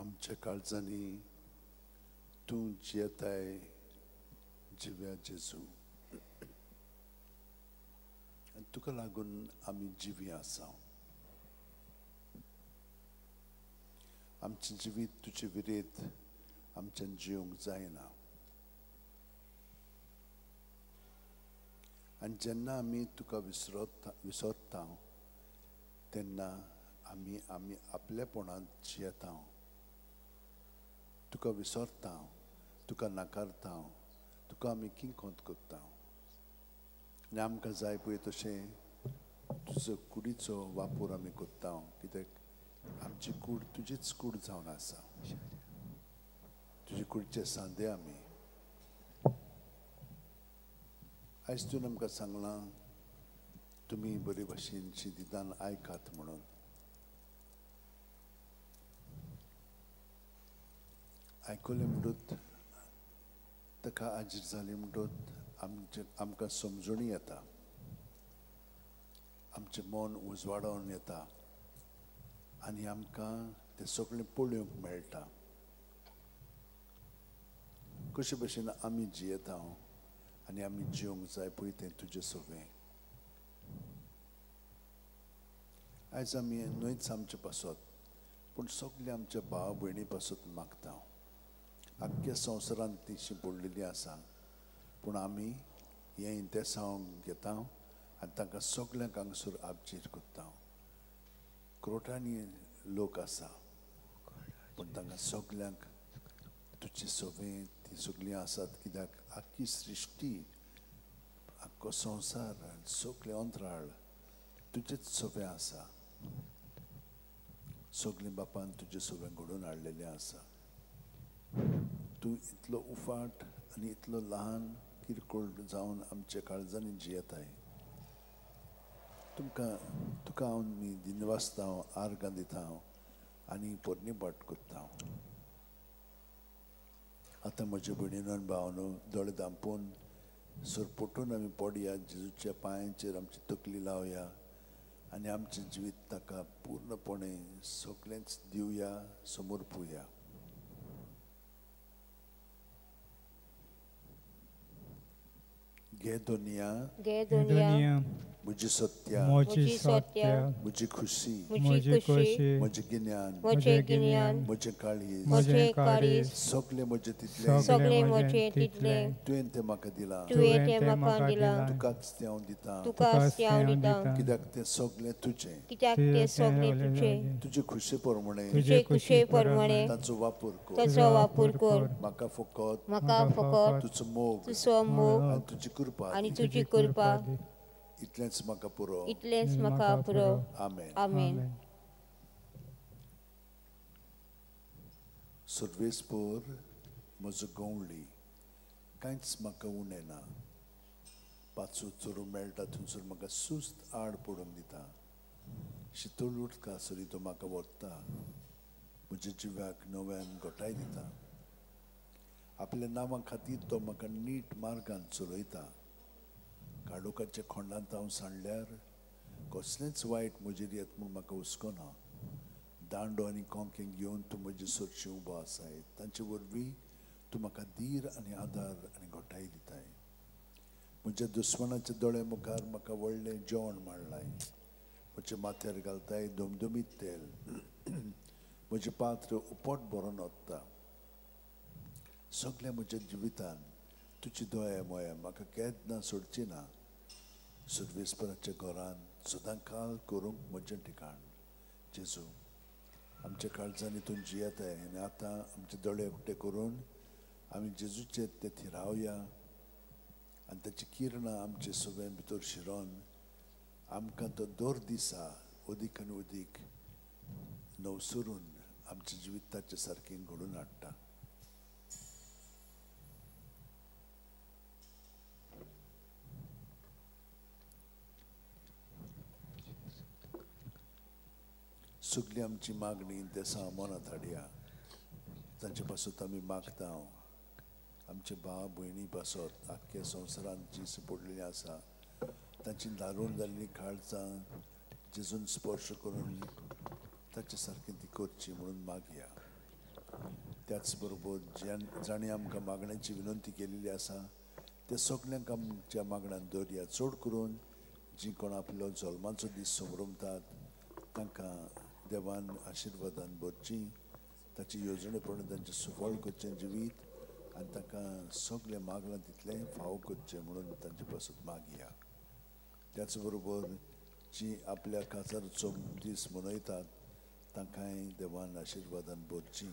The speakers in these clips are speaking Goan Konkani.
आमच्या काळजांनी तूं जियेताय जिव्या जेजू, आनी तुका लागून आमी जिवी आसा. आमचें जिवीत तुजे विरेत आमच्यान जिवंक जायना. आनी जेन्ना आमी तुका विसरता तेन्ना आमी आमी आपलेपणांत जियेता, तुका विसरता, तुका नाकारता, तुका आमी किंकोत करता. आनी आमकां जाय पळय तशें तुजो कुडीचो वापर आमी करता, कित्याक आमची कूड तुजीच कूड जावन आसा, तुजे कुडीचे सांदे आमी. आयज तूं आमकां सांगलां तुमी बरे भाशेन शिदितान आयकात म्हणून. आयकलें म्हणटूच ताका आजीर जाली म्हणटूच आमचे आमकां समजणी येता, आमचें मन उजवाडोवन येता आनी आमकां तें सगळें पळोवंक मेळटा. कशे भशेन आमी जियेता आनी आमी जिवंक जाय पळय तें तुजें सगळें. आयज आमी न्हयच आमचे पासत पूण सगळे आमच्या भाव भयणी पासत मागता. आख्ख्या संवसारांत ती शिंपडलेली आसा, पूण आमी हें इंतेसांव घेता आनी तांकां सगल्यांक हांगासर आपजीर करता. क्रोटांनी लोक आसा पूण तांकां सगल्यांक तुजी सवय ती सगळीं आसात, कित्याक आख्खी सृश्टी आख्खो संवसार सगळें अंतराळ तुजेच सवय आसा. सगळीं बापान तुजे सवय घडोवन हाडलेलें आसा. तूं इतलो उफाट आनी इतलो ल्हान किरकोळ जावन आमच्या काळजांनी जियेताय. तुमकां तुका हांव दिनवासता, आर्गां दिता आनी पोरणी बाट करता. आतां म्हज्या भयणीनो आनी भावानो, दोळे धांपून सरपटून आमी पडया, जेजूच्या पांयांचेर आमची तकली लावया आनी आमचें जिवीत ताका पूर्णपणे सगळेंच दिवया, समर्पुया. घे दुनिया, घे दुनिया, म्हजी सत्या, म्हजी सत्या, म्हजी खुशी, म्हजी खुशी, म्हजें गिन्यान, म्हजें गिन्यान, म्हजें काळीज, म्हजें काळीज, सगळें म्हजें तितलें, सगळें म्हजें तितलें तुवें तें म्हाका दिलां, तुवें तें म्हाका दिलां, तुकाच तें हांव दितां, तुकाच तें हांव दितां, कित्याक तें सगळें तुजें, कित्याक तें सगळें तुजें, तुजे खुशे प्रमाणे, तुजे खुशे प्रमाणे ताचो वापर कर, ताचो वापर कर, म्हाका फकत, म्हाका फकत तुजो मोग, तुजो मोग आनी तुजी कृपा, आनी तुजी कृपा, इतलेंच म्हाका पुरो, इतलेंच म्हाका पुरो. आमेन. आमेन. सर्वेस्पोर म्हजो गवळी, कांयच म्हाका उणें ना. पाचू चोरू मेळटा थंयसर म्हाका सुस्त आड पडूंक दिता. शितोल उदका सरी तो म्हाका व्हरता, म्हज्या जिव्याक नव्यान घटाय दिता. आपल्या नांवा खातीर तो म्हाका नीट मार्गान चलयता. काडोकाच्या खोंडांत हांव सांडल्यार कसलेंच वायट म्हजेर येत म्हूण म्हाका हुस्को ना. दांडो आनी कोंकें घेवन तूं म्हजे सरशी उबो आसाय, तांचे वरवीं तूं म्हाका धीर आनी आदार आनी घटाय दिताय. म्हज्या दुस्मानाच्या दोळे मुखार म्हाका व्हडलें जेवण मांडलाय, म्हज्या माथ्यार घालताय दमदमीत तेल, म्हजें पात्र उपट भरून वता. सगळ्या म्हज्या जिवितान तुजी दया मोया म्हाका केन्ना सोडची ना. सर्वेस्पराच्या घरान सदां काल करूंक म्हजें ठिकाण. जेजू, आमच्या काळजांनी तूं जियेताय आनी आतां आमचे दोळे उक्ते करून आमी जेजूचे ते थिरावया आनी ताची किरणां आमचे सगळ्यां भितर शिरोन आमकां तो दर दिसा अदीक आनी अदीक नवसरून आमच्या जिवीत ताचे सारकें घडोवन हाडटा. सगळी आमची मागणी देसां मनांत हाडया, तांचे पासत आमी मागता. आमचे भाव भयणी पासत आख्ख्या संवसारांत जी पडलेली आसा तांची दारूण जाल्ली काळजां जेजून स्पर्श करून ताचे सारकें ती करची म्हणून मागया. त्याच बरोबर जांणी आमकां मागण्यांची विनंती केलेली आसा त्या सगल्यांक आमच्या मागण्यान दवरया. चड करून जी कोण आपलो जल्माचो दीस समरमतात तांकां देवान आशिर्वादान भरची, ताची येवजणे प्रमाणे तांचें सुफळ करचें जिवीत आनी तांकां सगळें मागलां तितलें फावो करचें म्हणून तांचे पासत मागया. त्याच बरोबर जी आपल्या काजाराचो दीस मनयतात तांकांय देवान आशिर्वादान भरची.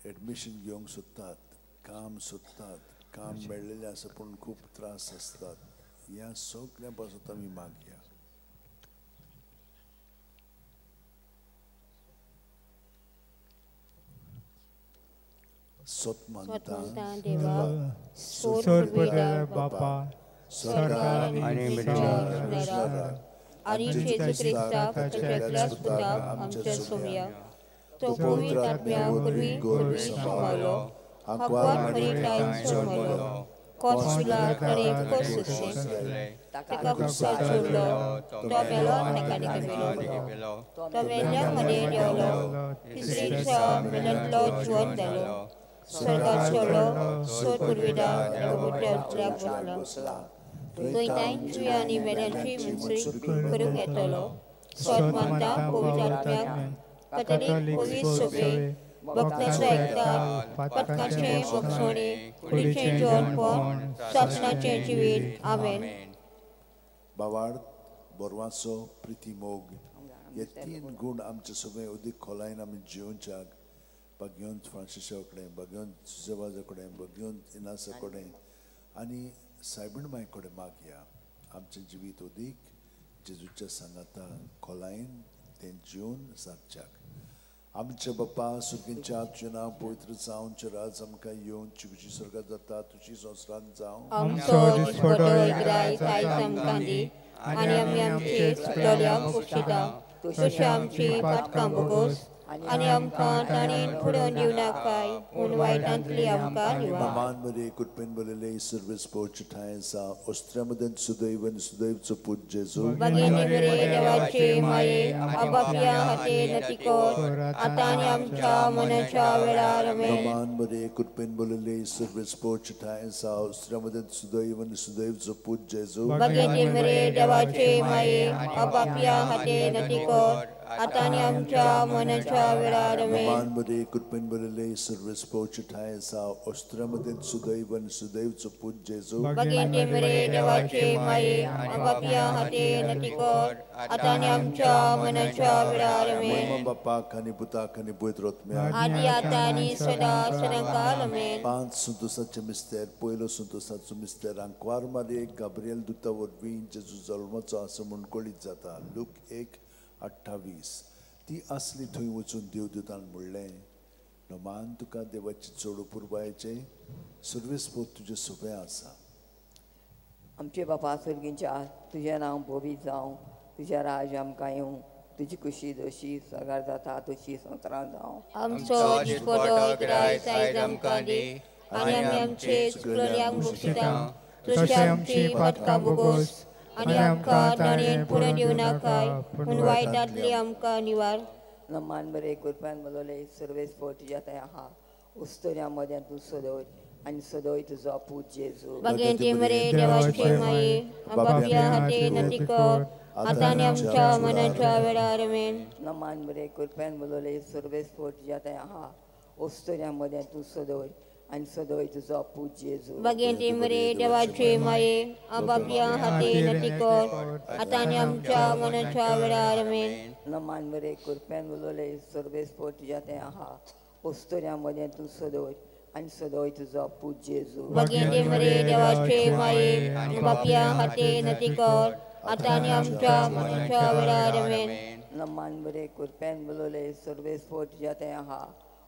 एडमिशन घेवंक सोदतात, काम सोदतात, काम मेळ्ळेलें आसा पूण खूब त्रास आसतात, ह्या सगळ्यां पासत आमी मागया. सत मानता देवा, सोर बापा सरकार आनी जेजू क्रिस्ताक ताच्या एकल्याच पुताक आमच्या सोमया, तो पवित्र आत्म्या वरवीं गर्भ सांबाळ्ळो, आंकवार मरियेन जल्मलो, कोर्सुला ताणें कोर्स सोंसलें, ताका क्रुसार चडलो, तो मेलो आनी ताका निकेलो, तो मेल्ल्या मदें देंवलो, तिसरे दिसा मेल्यांतलो जिवन जालो, स्वर्गार चडलो, सोर पुर्विदा देवाच्या उजव्याक बसला, थंय तांची आनी मेल्यांची मनसुरी करूंक येतलो. सत मानता पवित्र आत्म्याक, कॅथोलीक पवित्र सभे, भक्तांचो एकचार, पातकांचें बक्षणे, कुडीचें जेवणपण, सासणाचें जिवीत. आमेन. बावाड, बोरवाचो, प्रिती, मोग हे तीन गूण आमचे सगळे अदीक खोलायेन आमी जियोवच्याक बागेवन फ्रांसिसा कडेन, बागेवन सुसेवाजा कडेन, बागेवन इनासा कडेन आनी सायबीण माय कडेन मागया. आमचें जिवीत अदीक जेजूच्या सांगाता खोलायेन तें जिवन सारच्याक. आमच्या बापा सुर्गींच्या तुजें नांव पवित्र जावन, तुजें राज आमकां येवन, तुजी स्वर्गात जाता तुजी संवसारांत जावं. आमचो दिसपटो ग्रायत आयज आमकां दी आनी आमी आमचे चुकलेल्यांक बक्षिता तशी आमची पातकां भोगोस आनी आमकां ताणें फुडोवन दिवनाकाय पूण वायटांतली आमकां निवार. मान मरे कृपेन भरलेले सर्वेस पोच ठांय आसा, ऑस्ट्रिया सुदैव आनी सुदैवचो पूत जेजू. भगिनी मरे देवाचे माये, आबापया हाते नती कर, आतां आनी आमच्या मनाच्या वेळार. आमेन. मान मरे कृपेन भरलेले सर्वेस पोच ठांय आसा, ऑस्ट्रिया सुदैव आनी सुदैवचो पूत जेजू. भगिनी मरे देवाचे माये, आबापया हाते नती कर, आतां आनी आमच्या मनाच्या वेळार. आमेन. मान मरे कृपेन भरलेले सर्वेस पोच ठांय आसा, ऑस्ट्रिया सुदैव आनी सुदैवचो पूत जेजू. भगिनी मरे देवाचे माये, आबापया हाते नती कर, आतां आनी आमच्या मनाच्या वेळार. आमेन. बापाक आनी पुताक आनी पवित्र आत्म्याक, आदी आतां आनी सदां सदांकाळ. आमेन. पांच संतोसाचे मिस्तेर. पयलो संतोसाचो मिस्तेर आंकवार मारयेक गाब्रिएल दुता वरवीं जेजू जल्माचो आसा म्हूण कळीत जाता. लूक 1:28. ती आसली थंय वचून देवदूतान म्हणलें, नमान तुका देवाची चड पुरबायेचें सर्वेस्पोत तुजें सोबें आसा. आमचे बापा सर्गींच्या, तुजें नांव पवित्र जावं, तुजें राज आमकां येवं, तुजी खुशी जशी स्वर्गार जाता तशी संवसारांत जावं. आमचो दिसपटो ग्रायत आयज आमकां दी आनी आमी आमचे चुकलेल्यांक बक्षिता तशी आमची पातकां भोगोस आनी आमकां ताणें फुडें दिवनाकाय पूण वायटांतली आमकां निवार. नमान बरे कृपेन भरलेले सर्वेस्पोत तुज्या थंय आहा, उस्तुऱ्या मदें तूं सदय आनी सदय तुजो पूत जेजू. भगिनी मरे देवाचे माये, आबापया हाते नती कर, आतां आनी आमच्या मनाच्या वेळार. आमेन. नमान बरे कृपेन भरलेले सर्वेस्पोत तुज्या थंय आहा, उस्तुऱ्या मदें तूं सदय आनी सदय तुजो पूत जेजू. भगिनी मरे देवाचे माये, आबापया हाते नती कर, आतां आनी आमच्या मनाच्या वेळार. आमेन. नमान बरे कृपेन भरलेले सर्वेस्पोत तुज्या थंय आहा, उस्तुऱ्या मदें तूं सदय आनी सदय तुजो पूत जेजू. भगिनी मरे देवाचे माये, आबापया हाते नती कर, आतां आनी आमच्या मनाच्या वेळार. आमेन. नमान बरे कृपेन भरलेले सर्वेस्पोत तुज्या थंय आहा,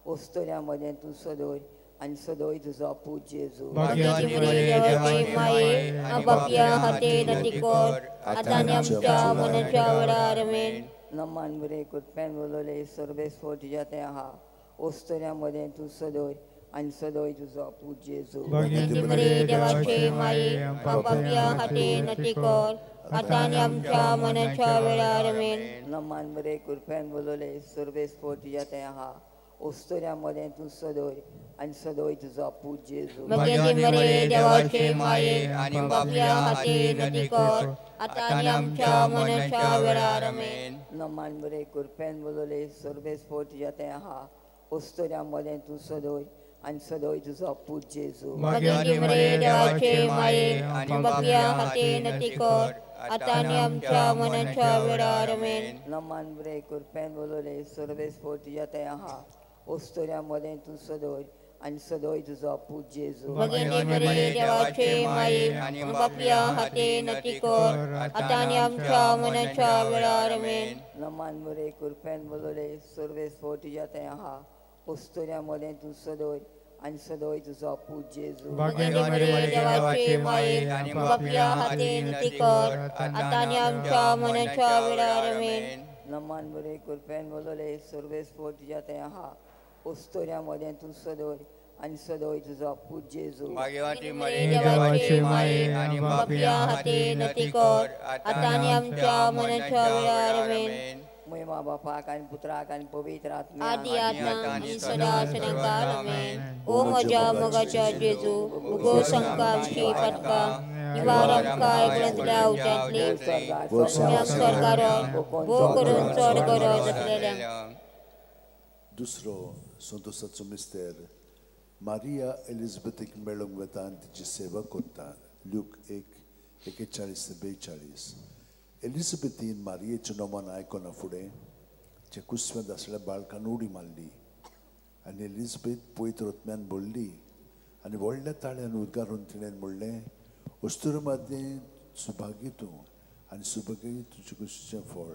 उस्तुऱ्या मदें तूं सदय आनी सदय तुजो पूत जेजू. भगिनी मरे देवाचे माये, आबापया हाते नती कर, आतां आनी आमच्या मनाच्या वेळार. आमेन. नमान बरे कृपेन भरलेले सर्वेस्पोत तुज्या थंय आहा, उस्तुऱ्या मदें तूं सदय आनी सदय तुजो पूत जेजू. भगिनी मरे देवाचे माये, आबापया हाते नती कर, आतां आनी आमच्या मनाच्या वेळार. आमेन. नमान बरे कृपेन भरलेले सर्वेस्पोत तुज्या थंय आहा, ओस्तोऱ्या मदें तूं सदय आनी सदय तुजो पूत जेजू. भगिनी मरे देवाचे माये आनी बापया हाती नदी कर आतां आनी आमच्या मनाच्या वेळार आमेन. नमान बरे कृपेन बोलले सर्वेस्पोर तुज्या तें आहा, ओस्तोऱ्या मदें तूं सदय आनी सदय तुजो पूत जेजू. भगिनी मरे देवाचे माये आनी बापया हाती नदी कर आतां आनी आमच्या मनाच्या वेळार आमेन. नमान बरे कृपेन बोलले सर्वेस्पोर तुज्या तें आहा, ओस्तोऱ्या मदें तूं सदय आनी सदय तुजो पूत जेजू. भगिनी मरे देवाचे माये आनी बापया हाती नदी कर आतां आनी आमच्या मनाच्या वेळार आमेन. नमान बरे कृपेन बोलले सर्वेस्पोर तुज्या तें आहा, ओस्तोऱ्या मदें तूं सदय आनी सदय तुजो पूत जेजू. भगिनी मरे देवाचे माये आनी बापया हाती नदी कर आतां आनी आमच्या मनाच्या वेळार आमेन. नमान बरे कृपेन बोलले सर्वेस्पोर तुज्या तें आहा, ओस्तोऱ्या मदें तूं सदय आनी सदय तुजो पूत जेजू. भगिनी देवाचे माये आनी बापया हाती नदी कर आतां आनी आमच्या मनाच्या वेळार आमेन. महिमा बापाक आनी पुत्राक आनी पवित्र आत्म्याक आदी आतां आनी सदा सदांकाळ आमेन. ओ म्हज्या मोगाच्या जेजू, उगो शंका आमची पातकां निवार आमकां एकलंतल्या आवट्यांतली स्वर्गार भोव करून चड गरज आसलेल्यांक. दुसरो संतोषाचो मिस्तेर मारिया एलिझाबेथीक मेळूंक वता आनी तिची सेवा करता. ल्यूक 1:41 ते 42. एलिझाबेथीन मारियेचें नमन आयकना फुडें जे कुसव्यांत आसल्या बाळकान उडी मारली आनी एलिझाबेथ पवित्र आत्म्यान भरली आनी व्हडल्या ताळ्यान उद्गारून तिणें म्हणलें, अस्तुरे मदीं सुभागी तूं आनी सुभागी तुजे कुशीचें फळ.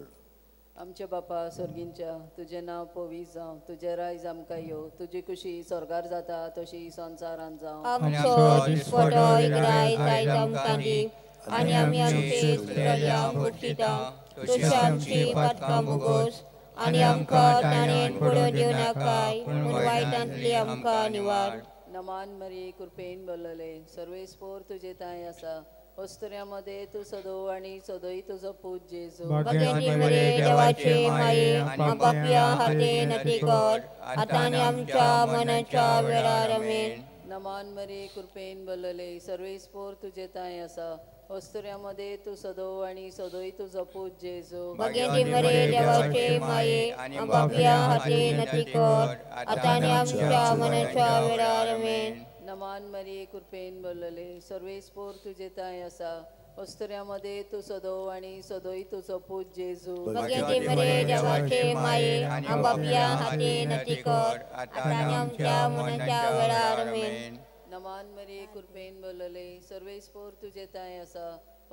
आमच्या बापा स्वर्गींच्या, तुजें नांव पवित्र जावं, तुजें रायज आमकां येवं, तुजी कुशी स्वर्गार जाता तशी संवसारांत जावं. आमचो दिसपटो रायज आयज आमकां दी आनी आमी आमचे चुकल्यांक बक्षिता तशी आमची पातकां भोगोस आनी आमकां ताणें पडोवन दिवं नाकाय पूण वायटांतली आमकां निवार. नमान मरी कृपेन बोलले सर्वेस्पोर तुजे तांय आसा, अस्तुऱ्या मदें तूं सदो आनी सदोय तुजो पूत जेजू. भगिनी मरे देवाचे माये बापया हाते नती कर आतां आनी आमच्या मनाच्या वेळार आमेन. नमान मरी कृपेन बोलले सर्वेस्पोर तुजे तांय आसा, अस्तुऱ्या मदें तूं सदो आनी सदोय तुजो पूत जेजू. भगिनी मरे देवाचे माये बापया हाते नती कर आतां आनी आमच्या मनाच्या वेळार आमेन. नमान मरी कृपेन बोलले सर्वेस्पोर तुजे तांय आसा, अस्तुऱ्या मदें तूं सदो आनी सदोय तुजो पूत जेजू. भगिनी मरे देवाचे माये बापया हाते नती कर आतां आनी आमच्या मनाच्या वेळार आमेन. नमान मरी कृपेन बोलले सर्वेस्पोर तुजे तांय आसा,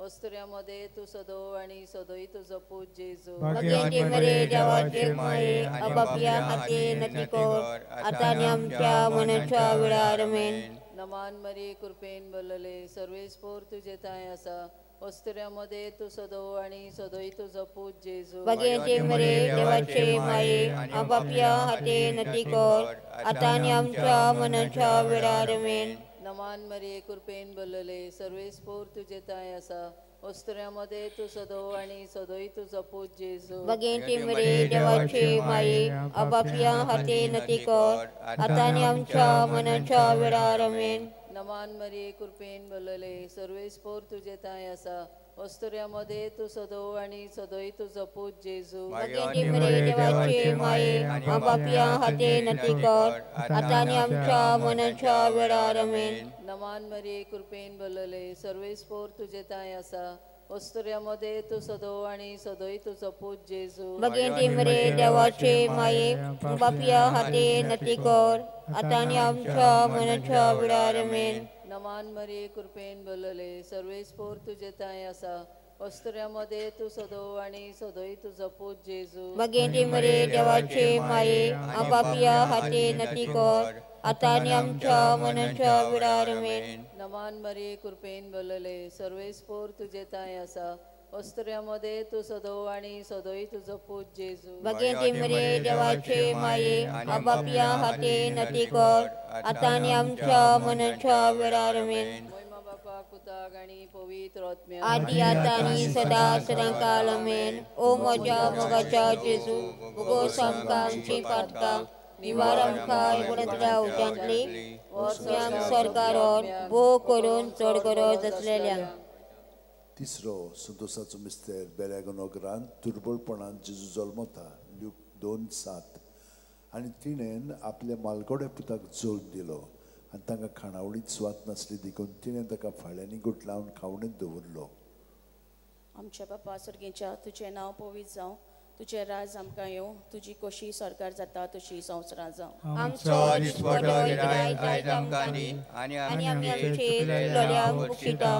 अस्तुऱ्या मदें तूं सदो आनी सदोय तुजो पूत जेजू. भगिनी मरे देवाचे माये बापया हाते नती कर आतां आनी आमच्या मनाच्या वेळार आमेन. नमान मरी कृपेन बोलले सर्वेस्पोर तुजे तांय आसा, अस्तुऱ्या मदें तूं सदो आनी सदोय तुजो पूत जेजू. भगिनी मरे देवाचे माये बापया हाते नती कर आतां आनी आमच्या मनाच्या वेळार आमेन. नमान मरी कृपेन बोलले सर्वेस्पोर तुजे तांय आसा, अस्तुऱ्या मदें तूं सदो आनी सदोय तुजो पूत जेजू. भगिनी मरे देवाचे माये बापया हाते नती कर आतां आनी आमच्या मनाच्या वेळार आमेन. नमान मरी कृपेन बोलले सर्वेस्पोर तुजे तांय आसा, अस्तुऱ्या मदें तूं सदो आनी सदोय तुजो पूत जेजू. भगिनी मरे देवाचे माये बापया हाते नती कर आतां आनी आमच्या मनाच्या वेळार आमेन. नमान मरी कृपेन बोलले सर्वेस्पोर तुजे तांय आसा, अस्तुऱ्या मदें तूं सदो आनी सदोय तुजो पूत जेजू. भगिनी मरे देवाचे माये बापया हाते नती कर आतां आनी आमच्या मनाच्या वेळार आमेन. नमान मरी कृपेन बोलले सर्वेस्पोर तुजे तांय आसा, अस्तुऱ्या मदें तूं सदो आनी सदोय तुजो पूत जेजू. भगिनी मरे देवाचे माये बापया हाते नती कर आतां आनी आमच्या मनाच्या वेळार आमेन. नमान मरी कृपेन बोलले सर्वेस्पोर तुजे तांय आसा, अस्तुऱ्या मदें तूं सदो आनी सदोय तुजो पूत जेजू. भगिनी मरे देवाचे माये बापया हाते नती कर आतां आनी आमच्या मनाच्या वेळार आमेन. महिमा बापाक पुताक आनी पवित्र आत्म्याक आदी आतां आनी सदा सदांकाळ आमेन. ओ म्हज्या मोगाच्या जेजू, उगोस आमकां आमचीं पातकां निवार आमकां गुणांतल्या उज्यांतली वचप्यांक सरकारान भोव करून चड गरज आसलेल्यांक. तिसरो संतोसाचो मिस्तेर बेल्यागो नगरांत दुर्बळपणान जेजू जल्मता ल्यूक 2:7. आनी तिणें आपल्या मालकोड्या पुताक जल्म दिलो आनी तांकां खाणावळींत स्वाद नासली देखून तिणें ताका फाळ्यांनी गुठलावन खावणेंत दवरलो. आमच्या बापा सर्गीच्या तुजें नांव पवित्र जावं, तुजें राज आमकां येवं, तुजी कोशी सरकार जाता तशी संवसारांत जावं. आमचो दिसवडो आयज आमकां दी आनी आमी आमचे चुकलेल्यांक बक्षिता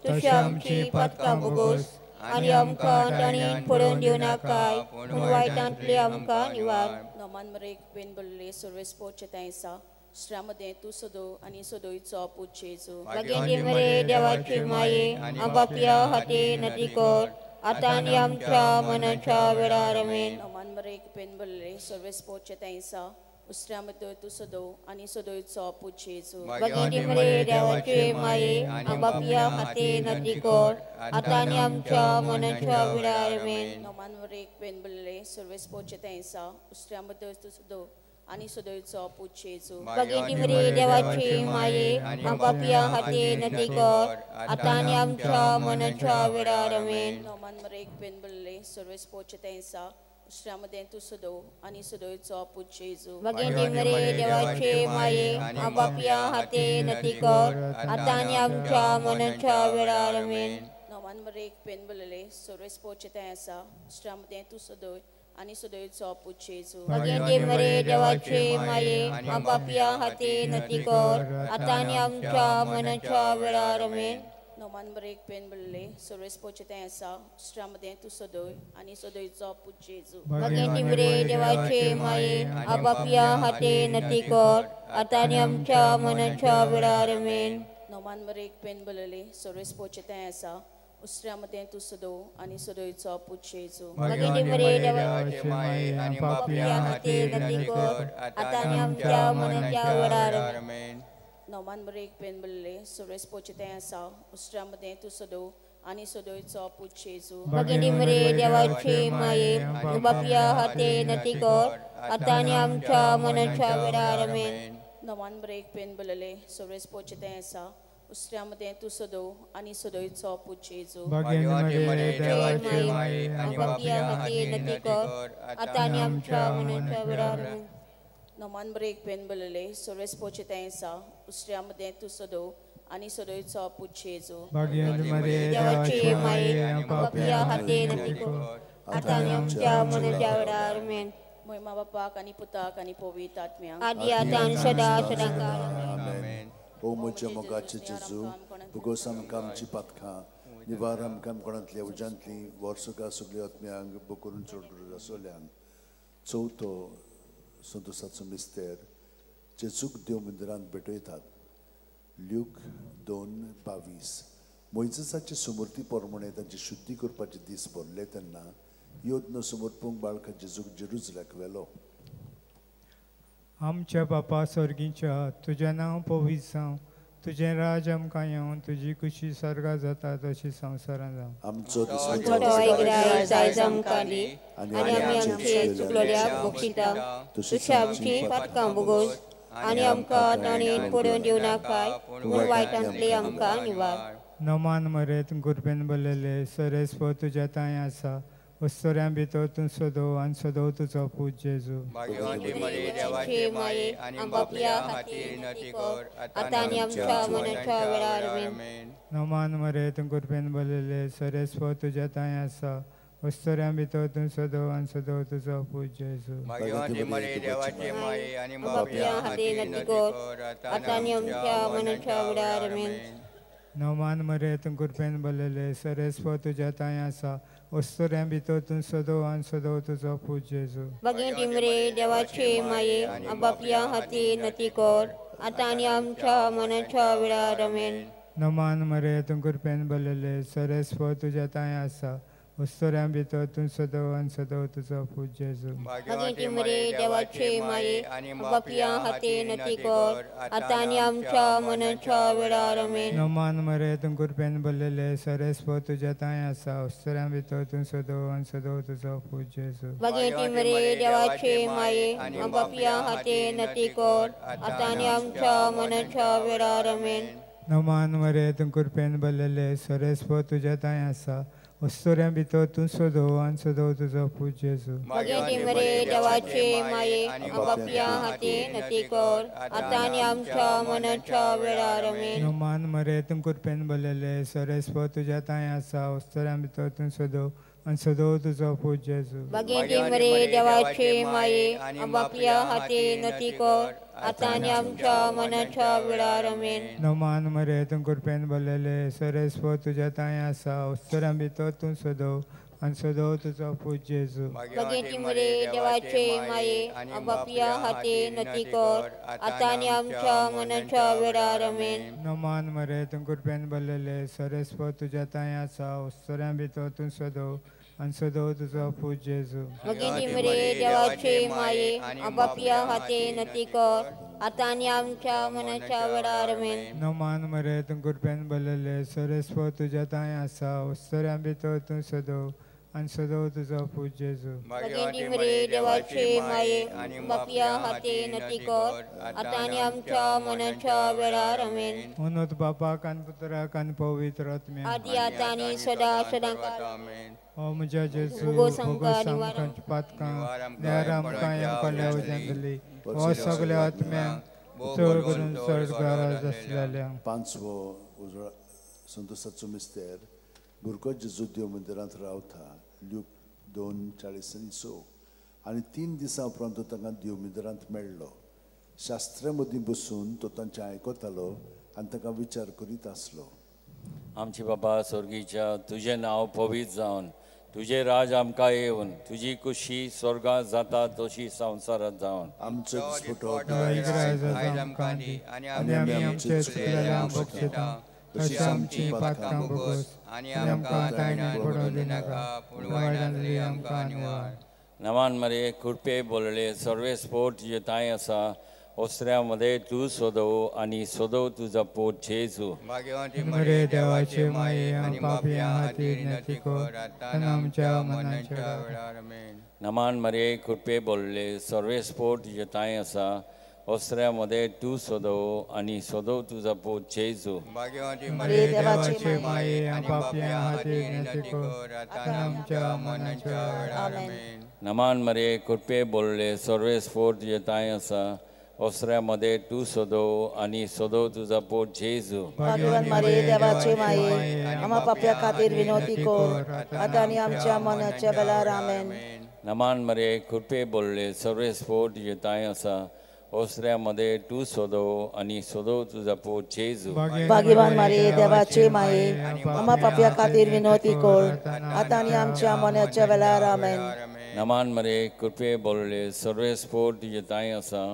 तशी आमची पातकां भोगोस आनी आमकां ताणें पडून दिवं नाकाय पूण वायटांतली आमकां निवार. नोमान मरेक बेन बोल्ले सर्वेस्पोचे तांयसा श्रामदें तूं सदो आनी सदोयचो पूत जेजू. भाग्यवंती मरे देवाची माये आबापया हाती नदी कर आतां आनी आमच्या मनाच्या वेळार आमेन. नोमान मरेक बेन बोल्ले सर्वेस्पोचे तांयसा उस्रामदें तूं सदो आनी सदोयचो पूत जेजू. भाग्यवंती मरे देवाची माये आबापया हाती नदी कर आतां आनी आमच्या मनाच्या वेळार आमेन. नोमान मरेक बेन बोल्ले सर्वेस्पोचे तांयसा उस्रामदें तूं सदो आनी सदोयचो पूत जेजू. भाग्यवंती मरे देवाची माये आबापया हाती नदी कर आतां आनी आमच्या मनाच्या वेळार आमेन. नोमान मरेक बेन बोल्ले सर्वेस्पोचे तांयसा उस्रामदें तूं सदो आनी सदोयचो पूत जेजू. भाग्यवंती मरे देवाची माये आबापया हाती नदी कर आतां आनी आमच्या मनाच्या वेळार आमेन. नोमान मरेक बेन बोल्ले सर्वेस्पोचे तांयसा उस्रामदें तूं सदोय आनी सदोयचो पूत जेजू. भाग्यवंती मरे देवाची माये आबापया हाती नदी कर आतां आनी आमच्या मनाच्या वेळार आमेन. नोमान मरेक बेन बोल्ले सर्वेस्पोचे तांयसा उस्रामदें तूं सदोय आनी सदोयचो पूत जेजू. भाग्यवंती मरे देवाची माये आबापया हाती नदी कर आतां आनी आमच्या मनाच्या वेळार आमेन. नोमान मरेक बेन बोल्ले सर्वेस्पोचे तांयसा उस्रामदें तूं सदो आनी सदोयचो पूत जेजू. भाग्यवंती मरे देवाची माये आबापया हाती नदी कर आतां आनी आमच्या मनाच्या वेळार आमेन. नोमान मरेक बेन बोल्ले सर्वेस्पोचे तांयसा उस्रामदें तूं सदो आनी सदोयचो पूत जेजू. भाग्यवंती मरे देवाची माये आबापया हाती नदी कर आतां आनी आमच्या मनाच्या वेळार आमेन. नोमान मरेक बेन बोल्ले सर्वेस्पोचे तांयसा उस्रामदें तूं सदो आनी सदोयचो पूत जेजू. भाग्यवंती मरे देवाची माये आबापया हाती नदी कर आतां आनी आमच्या मनाच्या वेळार आमेन. नोमान मरेक बेन बोल्ले सर्वेस्पोचे तांयसा उस्रामदें तूं सदो आनी सदोयचो पूत जेजू. भाग्यवंती मरे देवाची माये आबापया हाती नदी कर आतां आनी आमच्या मनाच्या वेळार आमेन. मोहिमा बापाक आनी पुताक आनी पवित्र आत्म्याक आदी आतां आनी सदां सदांकाळ आमेन. ओ म्हज्या मोगाचे जेजू भोगोस आमकां आमची पातकां निवार आमकां कोणांतल्या उज्यांतली वर्सुका सगळ्या आत्म्यांक बोकरून चड गरज आसल्यांक. चवथो संतोसाचो मिस्तेर जेजूक देव मंदिरांत भेटयतात ल्यूक 2:22. मोयजेसाचे समूर्ती प्रमाणे तांची शुद्धी करपाचे दीस भरले तेन्ना योद्न समर्पूंक बाळका जेजूक जेरुजल्याक व्हेलो. आमच्या बापा सर्गीच्या तुजें नांव पवित्र जावं, तुजें राज आमकां येवं, तुजी खुशी सर्गा जाता तशी संवसारांत जावं. आमचो आयज आमकां दी आनी आमी आमचे चुकलेल्यांक बक्षिता तशी आमची पातकां भोगोस आनी आमकां ताणें पडून दिवं नाकाय पूण वायटांतली आमकां निवार. नमान मरेत कृपेन भरलेले सरेस्प तुज्या तांय आसा, वस्तुऱ्यां भितर तूं सदो आनी सदो तुजो पूत जेजू. भाग्यवंती मरे देवाची माये आबापया हाती नदी कर आतां आनी आमच्या मनाच्या वेळार आमेन. नमान मरे कृपेन भरलेले सरेस्प तुज्या तांय आसा, वस्तुऱ्यां भितर तूं सदो आनी सदो तुजो पूत जेजू. भाग्यवंती मरे देवाची माये आनी आबापया हाती नदी कर आतां आनी आमच्या मनाच्या वेळार आमेन. नमान मरे कृपेन भरलेले सरेस्प तुज्या तांय आसा, वस्तुऱ्यां भितर तूं सदो आनी सदो तुजो पूत जेजू. भाग्यवंती मरे देवाची माये आबापया हाती नदी कर आतां आनी आमच्या मनाच्या वेळार आमेन. नमान मरे कृपेन भरलेले सरेस्प तुज्या तांय आसा, उस्तोऱ्यां भितर तूं सदव आनी सदव तुजो पूत जेजू. भाग्यवंती मरिये देवाचे माये, पापयां खातीर विनंती कर आतां आनी आमच्या मरणाच्या वेळार. आमेन. नमान मरे तूं कृपेन भरलेले, सरेस्पर तुज्या तांय आसा, उस्तोऱ्यां भितर तूं सदव आनी सदव तुजो पूत जेजू. भाग्यवंती मरिये देवाचे माये, पापयां खातीर विनंती कर आतां आनी आमच्या मरणाच्या वेळार. आमेन. नमान मरे तूं कृपेन भरलेले, सरेस्पर तुज्या तांय आसा, उस्तोऱ्यां भितर तूं सदव आनी सदव तुजो पूत जेजू. भाग्यवंती मरिये देवाचे माये, पापयां खातीर विनंती कर आतां आनी आमच्या मरणाच्या वेळार. आमेन. नमान मरे तूं कृपेन भरलेले, सरेस्पर तुज्या तांय आसा, उस्तोऱ्यां भितर तूं सदव आनी सदव तुजो पूत जेजू. भाग्यवंती मरिये देवाचे माये, पापयां खातीर विनंती कर आतां आनी आमच्या मरणाच्या वेळार. आमेन. नमान मरे तूं कृपेन भरलेले, सरेस्पर तुज्या तांय आसा, उस्तोऱ्यां भितर तूं सदव आनी सदव तुजो पूत जेजू. भाग्यवंती मरिये देवाचे माये, पापयां खातीर विनंती कर आतां आनी आमच्या मरणाच्या वेळार. आमेन. नमान मरे तूं कृपेन भरलेले, सरेस्पर तुज्या तांय आसा, उस्तोऱ्यां भितर तूं सदव आनी सदव तुजो पूत जेजू. भाग्यवंती मरिये देवाचे माये, पापयां खातीर विनंती कर आतां आनी आमच्या मरणाच्या वेळार. आमेन. नमान मरे तूं कृपेन भरलेले, सरेस्पर तुज्या तांय आसा, उस्तोऱ्यां भितर तूं सदव आनी सदव तुजो पूत जेजू. भाग्यवंती मरिये देवाचे माये, पापयां खातीर विनंती कर आतां आनी आमच्या मरणाच्या वेळार. आमेन. उन्नत बापाक आनी पुत्राक आनी पवित्र आत्म्याक, आदी आतां आनी सदा सदां काळ. ओ म्हज्या जेजू, भोगोस आमकां निवार आमकां पातकां निवार आमकां आमकां वजांतली, हो सगळ्या आत्म्यांक चड करून चड गरज आसलेल्या. पांचवो उजळ संतोषाचो मिस्तेर. भुरगो जेजू देव मंदिरांत रावता. ल्यूक 2:40 आनी 3 दिसां उपरांत तो तांकां देव मंदिरांत मेळ्ळो. शास्त्रा मदीं बसून तो तांचें आयकतालो आनी तांकां विचार करीत आसलो. आमचे बाबा स्वर्गीच्या, तुजें नांव पवित्र जावन, तुजें राज आमकां येवन, तुजी कुशी स्वर्गांत जाता तशी संवसारांत जावन. आमचो दिसपटो आयज आमकां दी, आनी आमी आमचे चुकलेल्यांक बक्षिता, तशी आमची पातकां भोगोस, आनी आमकां तायण्याक पडोवं दिनाका, पूण वायटांतली आमकां निवार. नमान मरे कृपे बोलले, सर्वेस्पोर तुजे तांय आसा, ओसऱ्या मध्ये तूं सोदव आनी सोदव तुजो पोट जेजू. भाग्यवंती मरिये देवाचे माये, पापयां खातीर विनंती कर आतां आमच्या मरणाच्या वेळार. आमेन. नमान मरे कृपे बोलले, सर्वेस्पोर तुजे तांय आसा, ओसऱ्या मध्ये तूं सोदव आनी सोदव तुजो पोट जेजू. भाग्यवंती मरिये देवाचे माये, पापयां खातीर विनंती कर आतां आमच्या मरणाच्या वेळार. आमेन. नमान मरे कृपे बोलले, सर्वेस्पोर तुजे तांय आसा, ओसऱ्या मध्ये तूं सोदव आनी सोदव तुजो पोट जेजू. भाग्यवान मरिये देवाचे माये, आम्हा पापया खातीर विनंती कर आतां आनी आमच्या मरणाच्या वेळार. आमेन. नमान मरे कृपे बोलले, सर्वेस्पोर तुजे तांय आसा, ओसऱ्या मध्ये तूं सोदव आनी सोदव तुजो पोट जेजू. भाग्यवान मरिये देवाचे माये, आम्हा पापया खातीर विनंती कर आतां आनी आमच्या मरणाच्या वेळार. आमेन. नमान मरे कृपे बोलले, सर्वेस्पोर तुजे तांय आसा,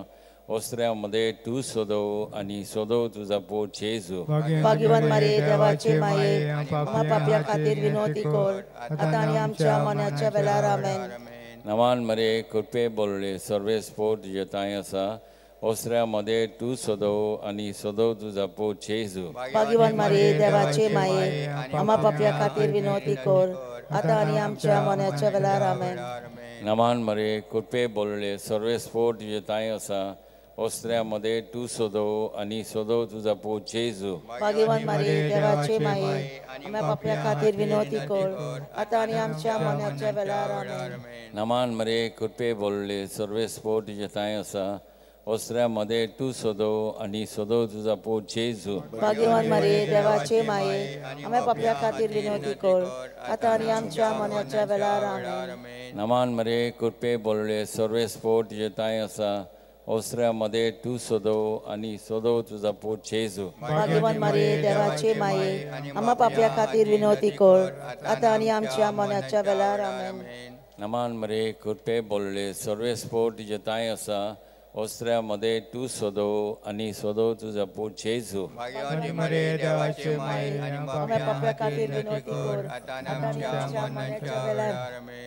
ओसऱ्या मध्ये तूं सोदव आनी सोदव तुजो पोट जेजू. भाग्यवान मरिये देवाचे माये, आम्हा पापया खातीर विनंती कर आतां आनी आमच्या मरणाच्या वेळार. आमेन. नमान मरे कृपे बोलले, सर्वेस्पोर तुजे तांय आसा, ओसऱ्या मध्ये तूं सोदव आनी सोदव तुजो पोट जेजू. भाग्यवान मरिये देवाचे माये, आम्हा पापया खातीर विनंती कर आतां आनी आमच्या मरणाच्या वेळार. आमेन. नमान मरे कृपे बोलले, सर्वेस्पोर तुजे तांय आसा, ओसऱ्या मध्ये तूं सोदव आनी सोदव तुजो पोट जेजू. भाग्यवान मरिये देवाचे माये, आम्हा पापया खातीर विनंती कर आतां आनी आमच्या मरणाच्या वेळार. आमेन. नमान मरे कृपे बोलले, सर्वेस्पोर तुजे तांय आसा, ओसऱ्या मध्ये तूं सोदव आनी सोदव तुजो पोट जेजू. भाग्यवान मरिये देवाचे माये, आम्हा पापया खातीर विनंती कर आतां आनी आमच्या मरणाच्या वेळार. आमेन. नमान मरे कृपे बोलले, सर्वेस्पोर तुजे तांय आसा, ओसऱ्या मध्ये तूं सोदव आनी सोदव तुजो पोट जेजू. भाग्यवान मरिये देवाचे माये, आम्हा पापया खातीर विनंती कर आतां आनी आमच्या मरणाच्या वेळार. आमेन. नमान मरे कृपे बोलले, सर्वेस्पोर तुजे तांय आसा, ओस्त्र्या मदें तूं सोदो आनी सोदो तुजो पूत जेजू.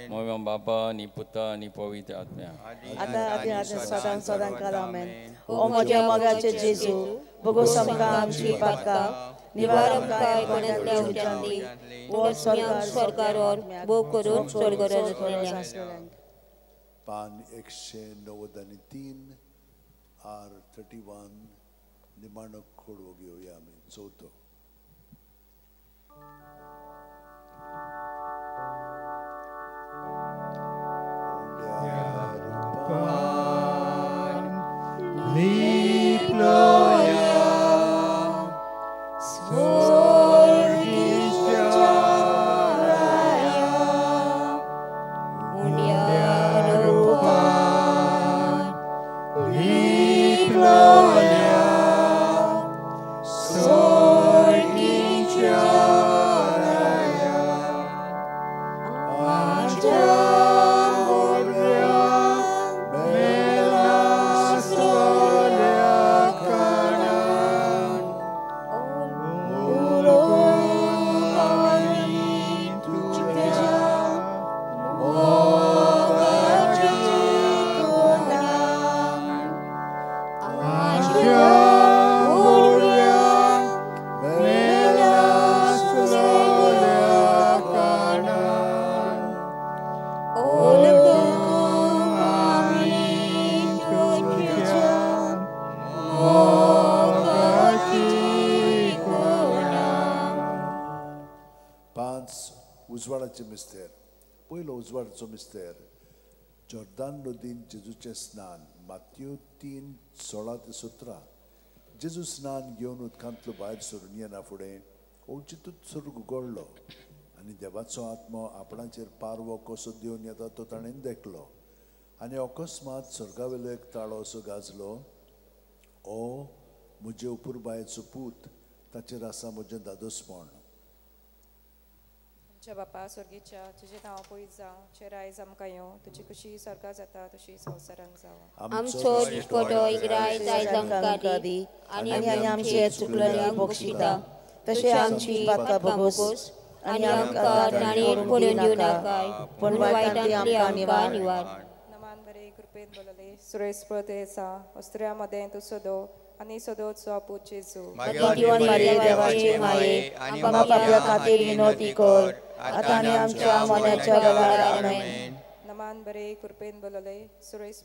मोया बापा आनी पुता आनी पवित्र आत्म्या. सदां सदां काल आमेन. ओ म्हज्या मोगाचे जेजू, भोगोस आमकां आमची पातकां, निवार आमकां कोणांतल्या उज्यांतली, स्वर्गार भोग करून स्वर्गार वतल्या. पान 193 आर 31 निमाणो खोडवो घेवया आमी चवथो. मिस्तेर पयलो उजवाडाचो मिस्तेर जॉर्दान नदीन जेजूचें स्नान. मातयो 3:16 ते 17. जेजू स्नान घेवन उदकांतलो भायर सरून येना फुडें अवचितूच स्वर्ग उगडलो आनी देवाचो आत्मो आपणाचेर पारवो कसो देवन येता तो ताणें देखलो. आनी अकस्मात स्वर्गावेलो एक ताळो असो गाजलो, ओ म्हजे अपुरबायेचो पूत, ताचेर आसा म्हजें दादोसपण. आमच्या बापा स्वर्गीच्या, तुजें नांव पयस जावं, तुजें रायज आमकां येवं, तुजी खुशी स्वर्गां जाता तशी संवसारांत जावं. आमचो दिसपटो इग्राय आयज आमकां दी आनी आमचे चुकलेल्यांक बक्षिता तशें आमची पातकां भोगोस आनी आमकां ताणेर पडून दिवं नाकाय, पूण वायटांतली आमकां निवार. नमान बरे कृपेन बोलले, सुरेश आसा, अस्त्र्या मदें तूं सदो आनी सदोचो पूत जेजू. भाग्यवान मारिये देवाचे माये, आमकां पापया खातीर विनवती कर, आतां आनी आमच्या मरणाच्या वेळार. आमेन. नमान बरे कृपेन बोलले, सुरेश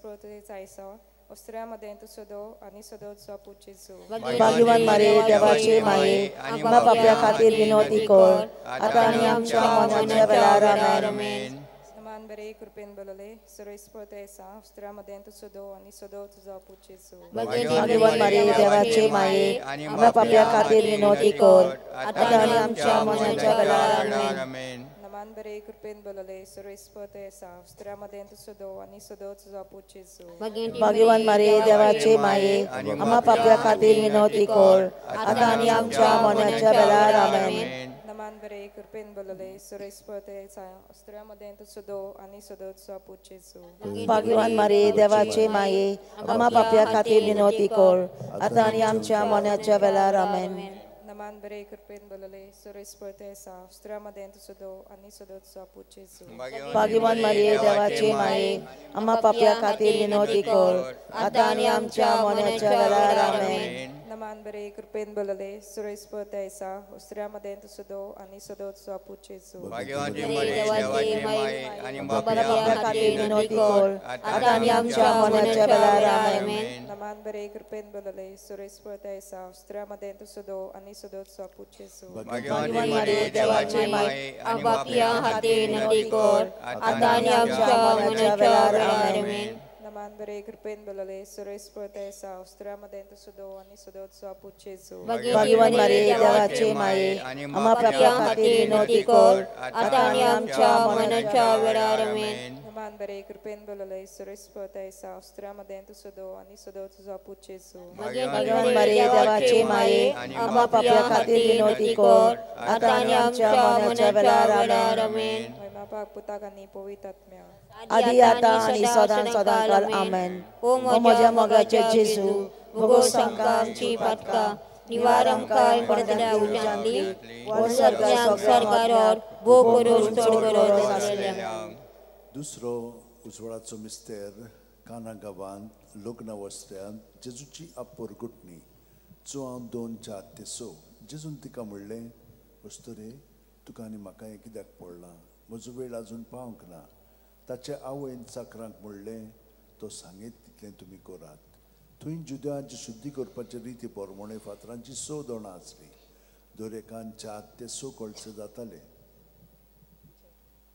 आसा, अस्त्र्या मदें तूं सदो आनी सदोचो पूत जेजू. भाग्यवान मारिये देवाचे माये, आमकां पापया खातीर विनवती कर, आतां आनी आमच्या मरणाच्या वेळार. आमेन. नमान बरे कृपेन बोलले, सुरेश आसा, अस्त्र्या मदें तूं सदो आनी सदो तुजो पूत जेजू. भाग्यवान मारिये देवाचे माये, आमकां पापया खातीर विनवती कर, आतां आनी आमच्या मरणाच्या वेळार. आमेन. नमान बरे कृपेन बोलले, सुरेश आसा, अस्त्र्या मदें तूं सदो आनी सदो तुजो पूत जेजू. भाग्यवान मारिये देवाचे माये, आमकां पापया खातीर विनवती कर, आतां आनी आमच्या मरणाच्या वेळार. आमेन. नमान बरे कृपेन बोलले, सुरेश आसा, अस्त्र्या मदें तूं सदो आनी सदोचो पूत जेजू. भाग्यवान मारिये देवाचे माये, आमकां पापया खातीर विनवती कर, आतां आनी आमच्या मरणाच्या वेळार. आमेन. नमान बरे कृपेन बोलले, सुरेश आसा, अस्त्र्या मदें तूं सदो आनी सदोचो पूत जेजू. भाग्यवान मारिये देवाचे माये, आमकां पापया खातीर विनवती कर, आतां आनी आमच्या मरणाच्या वेळार. आमेन. नमान बरे कृपेन बोलले, सुरेश आसा, अस्त्र्या मदें तूं सदो आनी सदोचो पूत जेजू. पापया खातीर विनवती कर, आतां आनी आमच्या मरणाच्या वेळार. आमेन. नमान बरे कृपेन बोलले, सुरेश आसा, अस्त्र्या मदें तूं सदो आनी सदोचो पूत जेजू. भाग्यवान मारिये देवाचे माये, आमकां पापया खातीर विनवती कर, आतां आनी आमच्या मरणाच्या वेळार. आमेन. नमान बरे कृपेन बोलले, सुरेश आसा, अस्त्र्या मदें तूं सदो आनी सदोचो पूत जेजू. भाग्यवान मारिये देवाचे माये, आमकां पापया खातीर विनवती कर, आतां आनी आमच्या मरणाच्या वेळार. आमेन. नमान बरे कृपेन बोलले, सुरेश आसा, अस्त्र्या मदें तूं सदो आनी सदो तुजो पूत जेजू. भाग्यवान मारिये देवाचे माये, आमकां पापया खातीर विनवती कर, आतां आनी आमच्या मरणाच्या वेळार. आमेन. बापाक पुताक आनी पवित्र आत्म्या आदी आतां आनी सदां सदां काल आमेन. ओ म्हज्या मोगाचे जेजू, भोगोस आमकां आमची पातकां, निवार आमकां पडतल्या उज्यांतली, सगळ्यांक सरकारार भोव करून चड गरज आसलेल्या. दुसरो उजवाडाचो मिस्तेर काना गांवांत लग्न वस्त्यांत जेजूची आपरगुटणी 4, 2, 4 ते 6. जेजून तिका म्हणलें, अस्तुरे, तुका आनी म्हाका हें कित्याक पडलां? म्हजो वेळ आजून पावंक ना. ताचे आवयन चाकरांक म्हणलें, तो सांगीत तितलें तुमी करात. थंय जुद्यांची शुद्धी करपाचे रिती प्रमाणे फातरांची 6 दोणां आसलीं. दर एकान 4 ते 6 कळसे जाताले.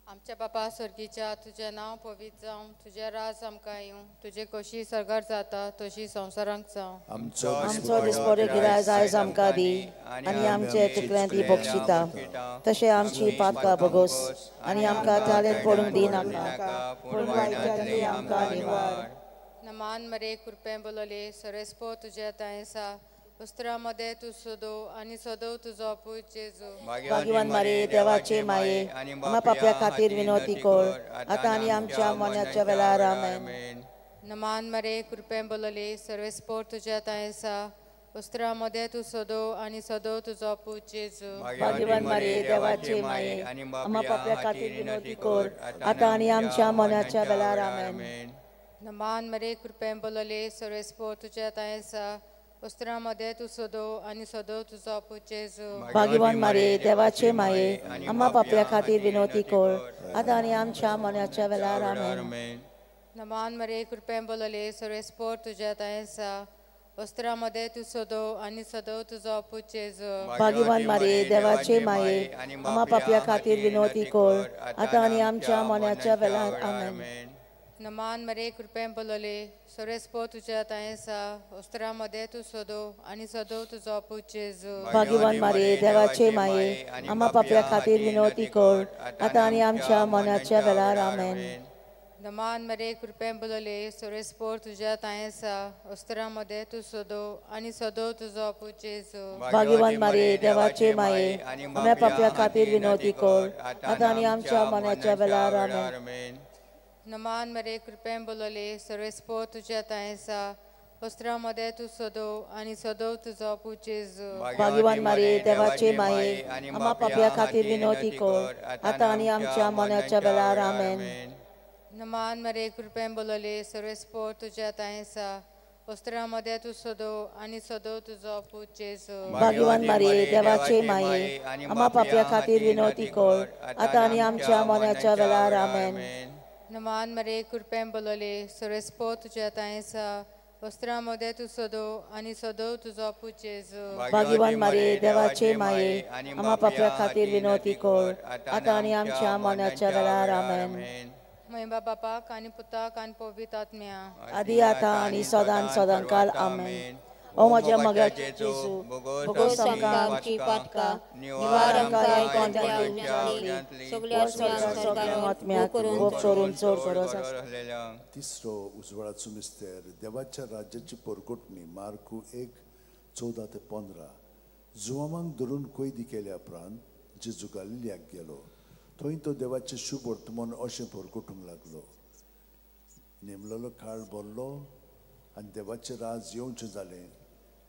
आमच्या बापा स्वर्गीच्या, तुजें नांव पवित्र जावं, तुजें राज आमकां येवं, तुजें कशी सरकार जाता तशी संवसारांक जावं. आमचो दिसपडे गिरायज आयज आमकां दी आनी आमचे चुकलें ती बक्षिता तशें आमची पातकां भोगोस आनी आमकां ताळेंत पडूंक दिनाका, पूण वायटांतली आमकां निवार. नमान मरे कृपें बोलले, सरेस्पो तुज्या तांयसा, उस्त्रा मध्ये तूं सदो आनी सदो तुजो पूत जेजू. भाग्यवान मारे देवाचे माये, आम्हा पापया खातीर विनवती कर, आतां आनी आमच्या मरणाच्या वेळार. आमेन. नमान मरे कृपें बोलले, सर्वेस्पोर तुज्या तांयसा, उस्त्रा मध्ये तूं सदो आनी सदो तुजो पूत जेजू. भाग्यवान मारे देवाचे माये, आम्हा पापया खातीर विनवती कर, आतां आनी आमच्या मरणाच्या वेळार. आमेन. नमान मरे कृपें बोलले, सर्वेस्पोर तुज्या तांयसा, उस्त्रा मध्ये तूं सदो आनी सदो तुजो पूत जेजू. भाग्यवान मारे देवाचे माये, आम्हा पापया खातीर विनवती कर, आतां आनी आमच्या मरणाच्या वेळार. आमेन. नमान मरे कृपें बोलले, सर्वेस्पोर तुज्या तांयसा, उस्त्रा मध्ये तूं सदो आनी सदो तुजो पूत जेजू. भाग्यवान मारे देवाचे माये, आम्हा पापया खातीर विनवती कर, आतां आनी आमच्या मरणाच्या वेळार. आमेन. नमान मरे कृपें बोलले, सर्वेस्पोर तुज्या तांयसा, उस्त्रा मध्ये तूं सदो आनी सदो तुजो पूत जेजू. भाग्यवान मारे देवाचे माये, आम्हा पापया खातीर विनवती कर, आतां आनी आमच्या मरणाच्या वेळार. आमेन. नमान मरे कृपें बोलले, सर्वेस्पोर तुज्या तांयसा, उस्त्रा मध्ये तूं सदो आनी सदो तुजो पूत जेजू. भाग्यवान मारे देवाचे माये, आम्हा पापया खातीर विनवती कर, आतां आनी आमच्या मरणाच्या वेळार. आमेन. नमान मरे कृपें बोलले, सर्वेस्पोर तुज्या तांयसा, उस्त्रा मध्ये तूं सदो आनी सदो तुजो पूत जेजू. भाग्यवान मारे देवाचे माये, आम्हा पापया खातीर विनवती कर, आतां आनी आमच्या मरणाच्या वेळार. आमेन. नमान मरे कृपें बोलले, सर्वेस्पोर तुज्या तांयसा, उस्त्रा मध्ये तूं सदो आनी सदो तुजो पूत जेजू. भाग्यवान मारे देवाचे माये, आम्हा पापया खातीर विनवती कर, आतां आनी आमच्या मरणाच्या वेळार. आमेन. नमान मरे कृपें बोलले, सर्वेस्पोर तुज्या तांयसा, उस्त्रा मध्ये तूं सदो आनी सदो तुजो पूत जेजू. भाग्यवान मारे देवाचे माये, आम्हा पापया खातीर विनवती कर, आतां आनी आमच्या मरणाच्या वेळार. आमेन. म्हयबा बापाक आनी पुताक आनी पवित्र आत्म्या, आदी आतां आनी सदां सदां काल. आमेन. ओ म्हज्या मोगाचे जेजू, भोगोस आमकां आमची पातकां, निवार आमकां कोणत्या उज्यांतली, सगळ्या आत्म्याक भोग करून चड गरज आसा. तिसरो उजवाडाचो मिस्तेर देवाच्या राज्याची परगटणी मार्कू 1, 14 ते 15. जुवामांक धरून कैदी केल्या उपरांत जेजू गालिलियाक गेलो. थंय तो देवाचें शुभ वर्तमान अशें परगटूंक लागलो. नेमलेलो काळ भरलो आनी देवाचें राज येवचें जालें.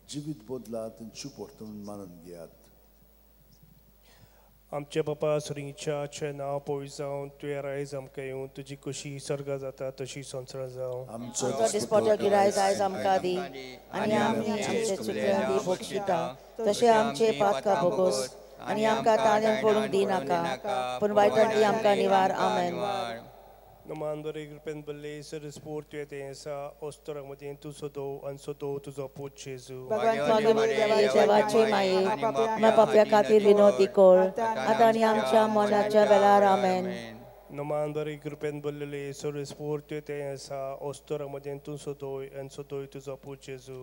जिवीत बदलात आनी शुभ वर्तमान मानून घेयात. आमच्या बापा सुरींच्या तुजें नांव पवित्र जावं, तुजें रायज आमकां येवं, तुजी कुशी स्वर्गा जाता तशी संवसारांत जावं. आमचो दिसपडो गिरायज आयज आमकां दी आनी आमी आमचे चुकल्यांक बक्षिता तशें आमचे पातकां भोगोस आनी आमकां ताळ्यान पडूंक दिनाका, पूण वायटांतली आमकां निवार. आमेन. नमान बरे कृपेन बल्ले, सर्वेस्पोर तुवें तें आसा, ओस्तोरा मदीं तूं सदो आनी सदो तुजो पूत जेजू. देवाचे माये, आम्हा पापया खातीर विनवती कर, आतां आनी आमच्या मरणाच्या वेळार. आमेन. नमान बरे कृपेन बल्ले, सर्वेस्पोर तुवें तें आसा, ओस्तोरा मदीं तूं सदो आनी सदो तुजो पूत जेजू.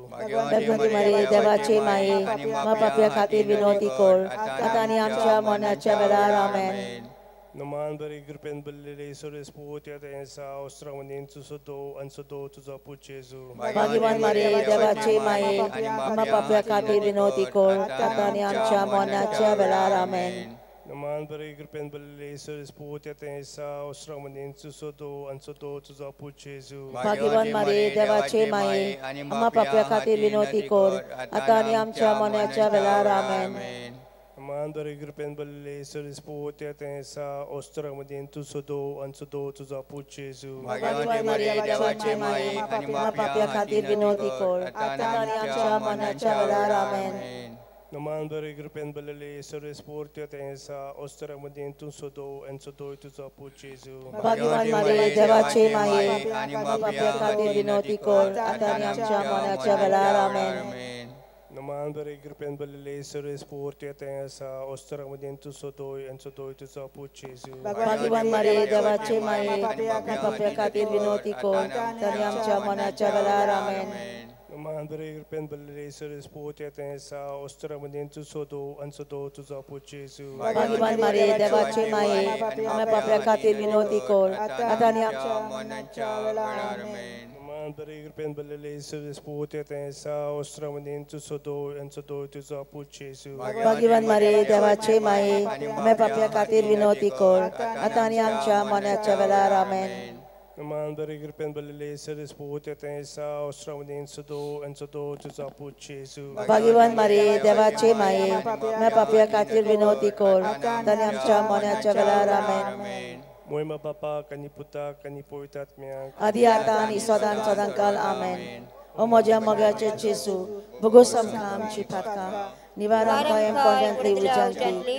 देवाचे माये, आम्हा पापया खातीर विनवती कर, आतां आनी आमच्या मरणाच्या वेळार. आमेन. नमान बरे कृपेन बल्ले, सर्वेस्पोर तुवें तें आसा, ओस्तोरा मदीं तूं सदो आनी सदो तुजो पूत जेजू. भाग्यवान मारे देवाचे माये, आम्हा पापया खातीर विनवती कर, आतां आनी आमच्या मरणाच्या वेळार. आमेन. नमान बरे कृपेन बल्ले सरस्वती आसा ओस्त्रा मदीं तूं सदो आनी सदो तुजो पूत जेजू. भाग्यवान मारिये देवाचे माये आम्हा पाप्या खातीर विनवती कर आतां आनी आमच्या मरणाच्या वेळार. आमेन. नमान बरे कृपेन बल्ले सरस्वती आसा ओस्त्रा मदीं तूं सदो आनी सदो तुजो पूत जेजू. भाग्यवान मारिये देवाचे माये आम्हा पाप्या खातीर विनवती कर आतां आनी आमच्या मरणाच्या वेळार. आमेन. नमान बरे कृपेन बल्ले सरस्वती आसा ओस्त्रा मदीं तूं सदो आनी सदो तुजो पूत जेजू. भाग्यवान मारिये देवाचे माये आम्हा पाप्या खातीर विनवती कर आतां आनी आमच्या मरणाच्या वेळार. आमेन. नमान बरे कृपेन बल्ले सरस्वती आसा ओस्त्रा मदीं तूं सदो आनी सदो तुजो पूत जेजू. भाग्यवान मारिये देवाचे माये आम्हा पाप्या खातीर विनवती कर आतां आनी आमच्या मरणाच्या वेळार. आमेन. नमान बरे कृपेन बल्ले सरस्वती आसा ओस्त्रा मदीं तूं सदो आनी सदो तुजो पूत जेजू. भाग्यवान मारिये देवाचे माये आम्हा पाप्या खातीर विनवती कर आतां आनी आमच्या मरणाच्या वेळार. आमेन. नमान बरे कृपेन बल्ले सरस्वती आसा ओस्त्रा मदीं तूं सदो आनी सदो तुजो पूत जेजू. भाग्यवान मारिये देवाचे माये आम्हा पाप्या खातीर विनवती कर आतां आनी आमच्या मरणाच्या वेळार. आमेन. नमान बरे कृपेन बल्ले सरस्वती आसा ओस्त्रा मदीं सदो आनी सदो तुजो पूत जेजू. भाग्यवान मारिये देवाचे माये आम्हा पाप्या खातीर विनवती कर आतां आनी आमच्या मरणाच्या वेळार. आमेन. मोहिमा बापाक आनी पुताक आनी पवित्र आत्म्याक आदी आतां आनी सदां सदां काल. आमेन. ओ म्हज्या मोगाचे जेजू भोगोस आमकां आमची पातकां निवार आमकां कोंड्यांतली उज्यांतली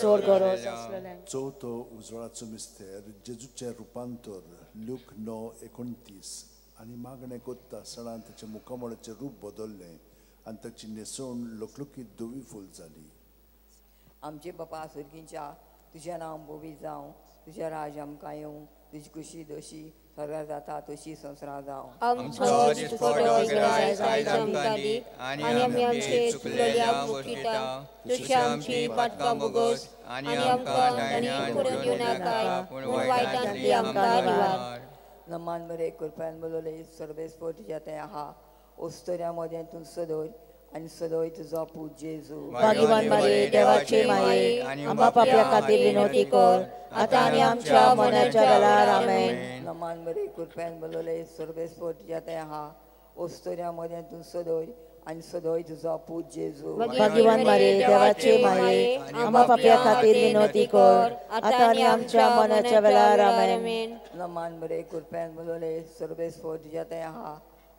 चड गरज आसलेलें. चवथो उजवाडाचो मिस्तेर जेजूचें रुपांतर लूक 9:29. आनी मागणें कोत्ता आसतना ताच्या मुखामळाचें रूप बदल्लें आनी ताची न्हेसवण लकलकीत धवी फूल जाली. आमचे बापा सुर्गींच्या तुजें नांव पवित्र जावं, तुजें राज आमकां येवं, तुजी कुशी जशी स्वर्गार जाता तशी संवसारांत जावं. आमचो दिसपडो गिरायक आयज आमकां दी आनी आमी आमचे चुकलेल्यांक भोगशिता तशी आमची पातकां भोगोस आनी आमकां तांणी करून दिवं नाकाय पूण वायटांतली आमकां निवार. नमान बरे कृपेन बलवले सर्वेस्पर तुज्या थंय आहा ओस्तोऱ्या मदें तूं सदोय आनी सदोय तुजो पूत जेजू. भाग्यवान मारिये देवाचे माये आम्हा पाप्या खातीर विनवती कर आतां आनी आमच्या मरणाच्या वेळार. आमेन. नमान बरे कृपेन बलवले सर्वेस्पर तुज्या थंय आहा ओस्तोऱ्या मदें तूं सदोय आनी सदोय तुजो पूत जेजू. भाग्यवान मारिये देवाचे माये आम्हा पाप्या खातीर विनवती कर आतां आनी आमच्या मरणाच्या वेळार. आमेन. नमान बरे कृपेन बलवले सर्वेस्पर तुज्या थंय आहा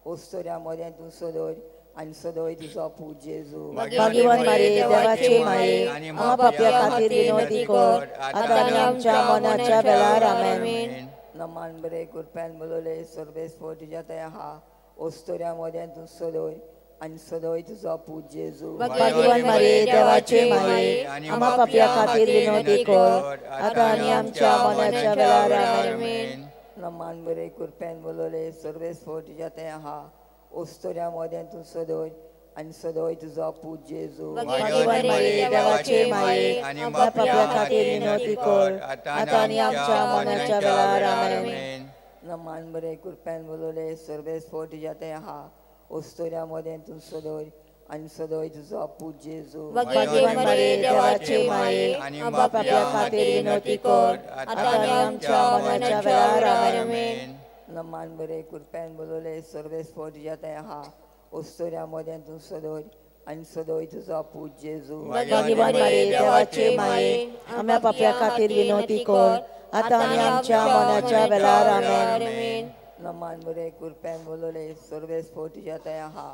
ओस्तोऱ्या मदें तूं सदोय आनी सदोय तुजो पूत जेजू. भाग्यवान मारिये देवाचे माये आम्हा पाप्या खातीर विनवती कर आतां आनी आमच्या मरणाच्या वेळार. आमेन. नमान बरे कृपेन बलवले सर्वेस्पर तुज्या थंय आहा ओस्तोऱ्या मदें तूं सदोय आनी सदोय तुजो पूत जेजू. भाग्यवान मारिये देवाचे माये आम्हा पाप्या खातीर विनवती कर आतां आनी आमच्या मरणाच्या वेळार. आमेन. नमान बरे कृपेन बलवले सर्वेस्पर तुज्या थंय आहा ओस्तोऱ्या मदें तूं सदोय आनी सदोय तुजो पूत जेजू. भाग्यवान मारिये देवाचे माये आम्हा पाप्या खातीर विनवती कर आतां आनी आमच्या मरणाच्या वेळार. आमेन. नमान बरे कृपेन बलवले सर्वेस्पर तुज्या थंय आहा ओस्तोऱ्या मदें तूं सदोय आनी सदोय तुजो पूत जेजू. भाग्यवान मारिये देवाचे माये आम्हा पाप्या खातीर विनवती कर आतां आनी आमच्या मरणाच्या वेळार. आमेन. नमान बरे कृपेन बलवले सर्वेस्पर तुज्या थंय आहा ओस्तोऱ्या मदें तूं सदोय आनी सदोय तुजो पूत जेजू. भाग्यवान मारिये देवाचे माये आम्हा पाप्या खातीर विनवती कर आतां आनी आमच्या मरणाच्या वेळार. आमेन. नमान बरे कृपेन बलवले सर्वेस्पर तुज्या थंय आहा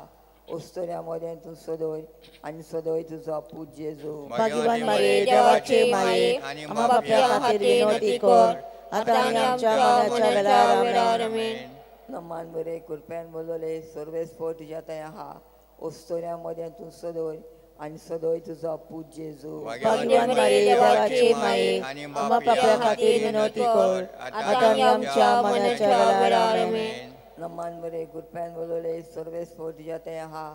ओस्तोऱ्या मदें तूं सदोय आनी सदोय तुजो पूत जेजू. भाग्यवान मारिये देवाचे माये आम्हा पाप्या खातीर विनवती कर आतां आनी आमच्या मरणाच्या वेळार. आमेन. नमान बरे कृपेन बलवले सर्वेस्पर तुज्या थंय आहा ओस्तोऱ्या मदें तूं सदोय आनी सदोय तुजो पूत जेजू. भाग्यवान मारिये देवाचे माये आम्हा पाप्या खातीर विनवती कर आतां आनी आमच्या मरणाच्या वेळार. आमेन. नमान बरे कृपेन बलवले सर्वेस्पर तुज्या थंय आहा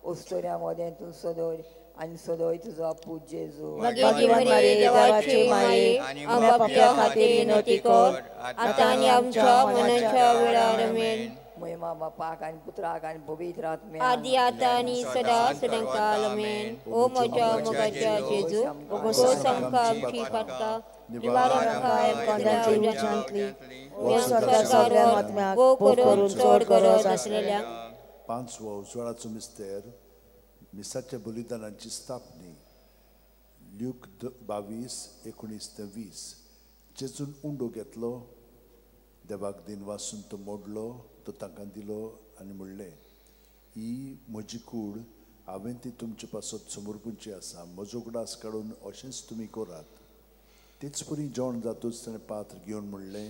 ओस्तोऱ्या मदें तूं सदोय आनी सदोय तुजो पूत जेजू. भाग्यवान मारिये देवाचे माये आम्हा पाप्या खातीर विनवती कर आतां आनी आमच्या मरणाच्या वेळार. आमेन. महिमा बापाक आनी पुत्राक आनी पवित्र आत्म्याक आदी आतां आनी सदा सदांकाळ आमेन. ओ म्हज्या मोगाच्या जेजू, भोगोस आमकां आमची पातकां, निवार आमकां कोंदांतली उज्यांतली, स्वर्गार भोव करून चड गरज आसलेल्या. पांचवो उजवाडाचो मिस्तेर, मिसाच्या बलिदानाची स्थापनी. ल्यूक 22:19 ते 20. जेजून उंडो घेतलो, देवाक दिन वासून तो मोडलो, तो तांकां दिलो आनी म्हणलें, ही म्हजी कूड, हांवें ती तुमचे पासत समर्पूची आसा. म्हजो उगडास काडून अशेंच तुमी करात. तेच परी जेवण जातूच ताणें पात्र घेवन म्हणलें,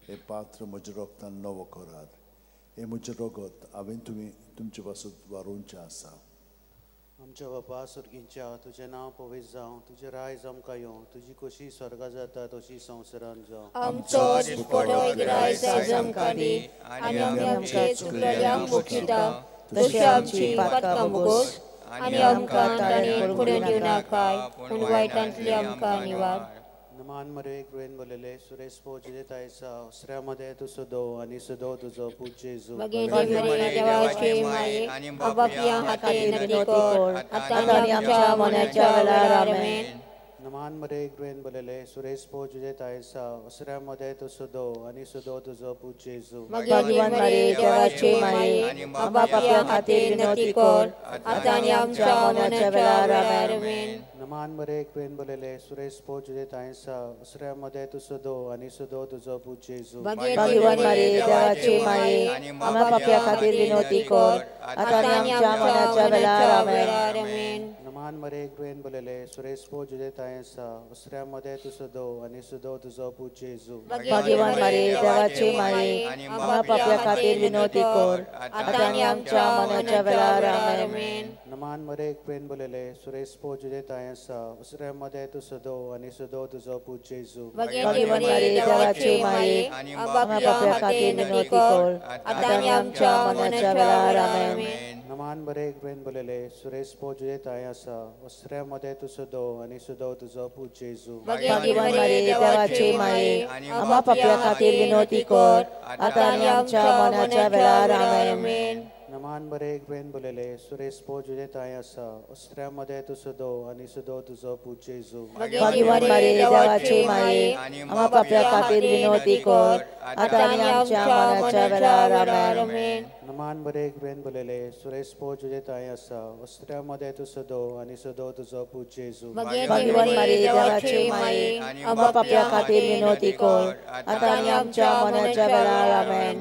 हें पात्र म्हज्या रोगतान नवो करात. हें म्हजें रगत हांवें तुमी तुमचे पासत वारोवचें आसा. आमच्या बापा स्वर्गींच्या, तुजें नांव पवित्र जावं, तुजें रायज आमकां येवं, तुजी खोशी स्वर्गा जाता तशी संवसारांत जावं. आमचो दिसपडो रायज आयज आमकां दी आनी आमी आमचे चुकलेल्यांक बक्षिता तशी आमची पातकां भोगोस आनी आमकां ताणें पडून दिवनाकाय, पूण वायटांतली आमकां निवार. नमान मरे कृपेन बोलले, सुरेश तुझे तायसा, उसऱ्यामध्ये तू सदो आणि सदो तुझो पूत जेजू. देवाचे माये, आपापल्या हाते नती कर, आतां आनी आमच्या मरणाच्या वेळार आमेन. नमान मरे कृपेन बोलले, सुरेश तुझे तायसा, उसऱ्यामध्ये तू सदो आणि सदो तुझो पूत जेजू. देवाचे माये, आपापल्या हाते नती कर, आतां आनी आमच्या मरणाच्या वेळार आमेन. नमान मरे कृपेन बोलले, सुरेश तुझे तायसा, उसऱ्यामध्ये तू सदो आणि सदो तुझो पूत जेजू. देवाचे माये, आपापल्या खातीर विनवती कर, आतां आनी आमच्या मरणाच्या वेळार आमेन. नमान मरे कृपेन बोलले, सुरेश तुझे तायसा, उसऱ्यामध्ये तू सदो आणि सदो तुझो पूत जेजू. देवाचे माये, आपापल्या खातीर विनवती कर, आतां आनी आमच्या मरणाच्या वेळार आमेन. नमान मरे कृपेन बोलले, सुरेश तुझे तायसा, उसऱ्यामध्ये तू सदो आणि सदो तुझो पूत जेजू. देवाचे माये, आपापल्या खातीर विनवती कर, आतां आनी आमच्या मरणाच्या वेळार आमेन. नमान बरे कृपेन बोलले, सुरेश तुझे तायसा, उसऱ्यामध्ये तू सदो आणि सदो तुझो पूत जेजू. देवाचे माये, आपापल्या खातीर विनवती कर, आतां आनी आमच्या मरणाच्या वेळार आमेन. नमान बरे कृपेन बोलले, सुरेश तुझे तायसा, उसऱ्यामध्ये तू सदो आणि सदो तुझो पूत जेजू. देवाचे माये, आपापल्या खातीर विनवती कर, आतां आनी आमच्या मरणाच्या वेळार आमेन. नमान बरे कृपेन बोलले, सुरेश तुझे तायसा, उसऱ्यामध्ये तू सदो आणि सदो तुझो पूत जेजू. देवाचे माये, आपापल्या खातीर विनवती कर, आतां आनी आमच्या मरणाच्या वेळार आमेन.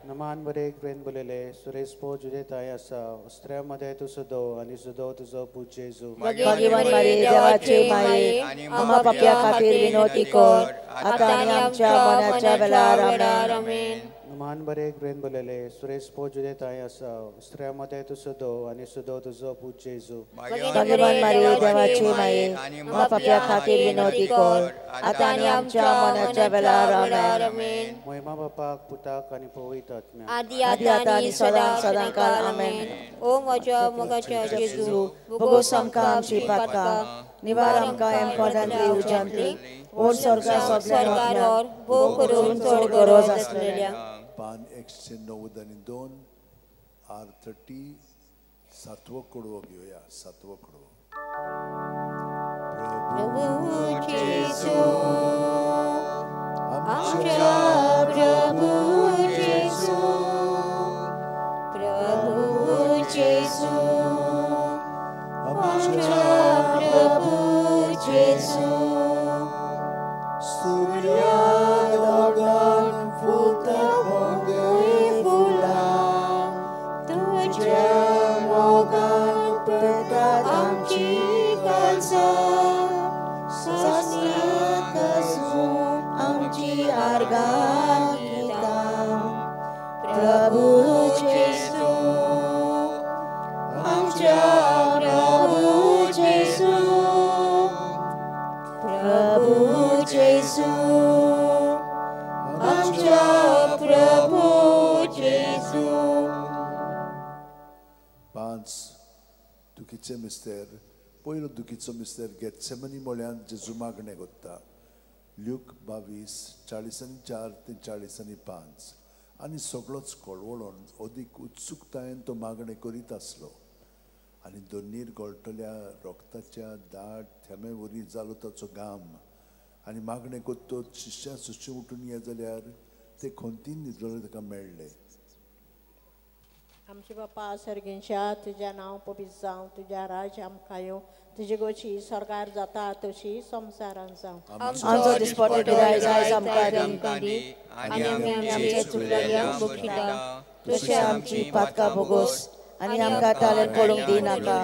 नमान बरे कृपेन बोलले, सुरेश तुझे तायसा, उसऱ्यामध्ये तू सदो आणि सदो तुझो पूत जेजू. देवाचे माये, आपापल्या खातीर विनवती कर, आतां आनी आमच्या मरणाच्या वेळार आमेन. नमान बरे कृपेन बोलले, सुरेश तुझे तायसा, उसऱ्यामध्ये तू सदो आणि सदो तुझो पूत जेजू. देवाचे माये, आपापल्या खातीर विनवती कर, आतां आनी आमच्या मरणाच्या वेळार आमेन. महिमा बापाक, पुताक आनी पवित्र आत्म्याक, आदी आतां आनी सदां सदांकाळ आमेन. ओ म्हज्या मोगाच्या जेजू, भोगोस आमकां आमची पातकां, निवार आमकां एमकोडांतली उज्यांतली, ओर स्वर्गा स्वर्गार भोव करून चड गरज आसलेल्या. पान 192 R30, सातवो कडवो घेवया. सातवो कडवो. प्रभू जेजू, आमच्या प्रभू जेजू, प्रभू जेजू, आमच्या प्रभू जेजू, सूर्या दोगान फुलता मोगे फुलां, तुझ्या मोगान पेटात आमची काळजां, सस्नात आसूं आमची आर्गां गितां. प्रभू जेजू, आमच्या प्रभू जेजू, प्रभू जेजू, आमच्या प्रभू जेजू. 5 दुखीचे मिस्तेर. पयलो दुखीचो मिस्तेर गेत्सेमनी म्हळ्यान जेजू मागणें कोत्ता. ल्यूक 22:44 ते 45. आनी सगळोच कळवळोन अदीक उत्सुकतायेन तो मागणें करीत आसलो. आनी दोनीर गळटल्या रोगताच्या दाट थेंबे वरी जालो ताचो घाम. आनी मागणें करतच शिश्या सुशी उठून ये जाल्यार ते खंतीन न्हिदलेले ताका मेळ्ळे. आमचे बापा सर्गेंच्या, तुज्या नांव पवित्र जावं, तुज्या राज्य आमकां येवं, तुजी गोशी स्वर्गार जाता तशी संवसारान जावं. आमचो दिसपट्टो दायज आयज आमकां दी आनी आमी आमचे चुकलेल्यांक बक्षिता तशी आमची पातकां भोगोस आनी आमकां तालेर पडूंक दिनाका,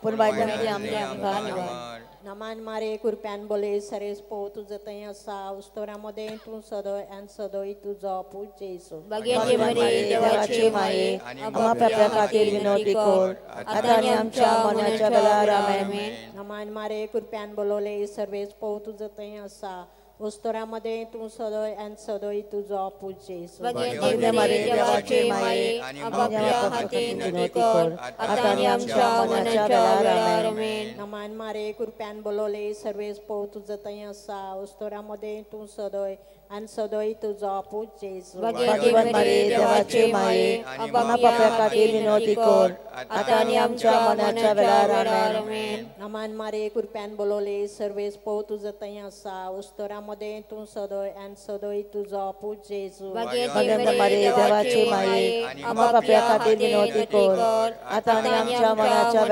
पूण वायटांतली आमकां निवार. नमान मारे कृपयान बोले सरेस पो तुजो थंय आसा, उस्तोरा मदें तूं सदय आनी सदय तुजो पूत जेजू. देवाची माये आमकां पाप्या खातीर विनवती कर, आतां आनी आमच्या मरणाच्या वेळार. आमेन. नमान मारे कृपयान बोलवले सर्वेस पो तुजो थंय आसा, उस्तोरा मदें तूं सदय आनी सदय तुजो पूत जेजू. देवाची माये आमकां खातीर विनवती कर, आतां आनी आमच्या मरणाच्या वेळार. आमेन. नमान मारे कृपयान बोलवले सर्वेस पो तुजो थंय आसा, उस्तोरा मदें तूं सदय आनी सदय तुजो पूत जेजू. देवाची माये आमकां पाप्या खातीर विनवती कर, आतां आनी आमच्या मरणाच्या वेळार. आमेन. नमान मारे कृपयान बोलवले सर्वेस पो तुजो थंय आसा, उस्तोरा मदें तूं सदय आनी सदय तुजो पूत जेजू. देवाची माये आमकां पाप्या खातीर विनवती कर, आतां आनी आमच्या मरणाच्या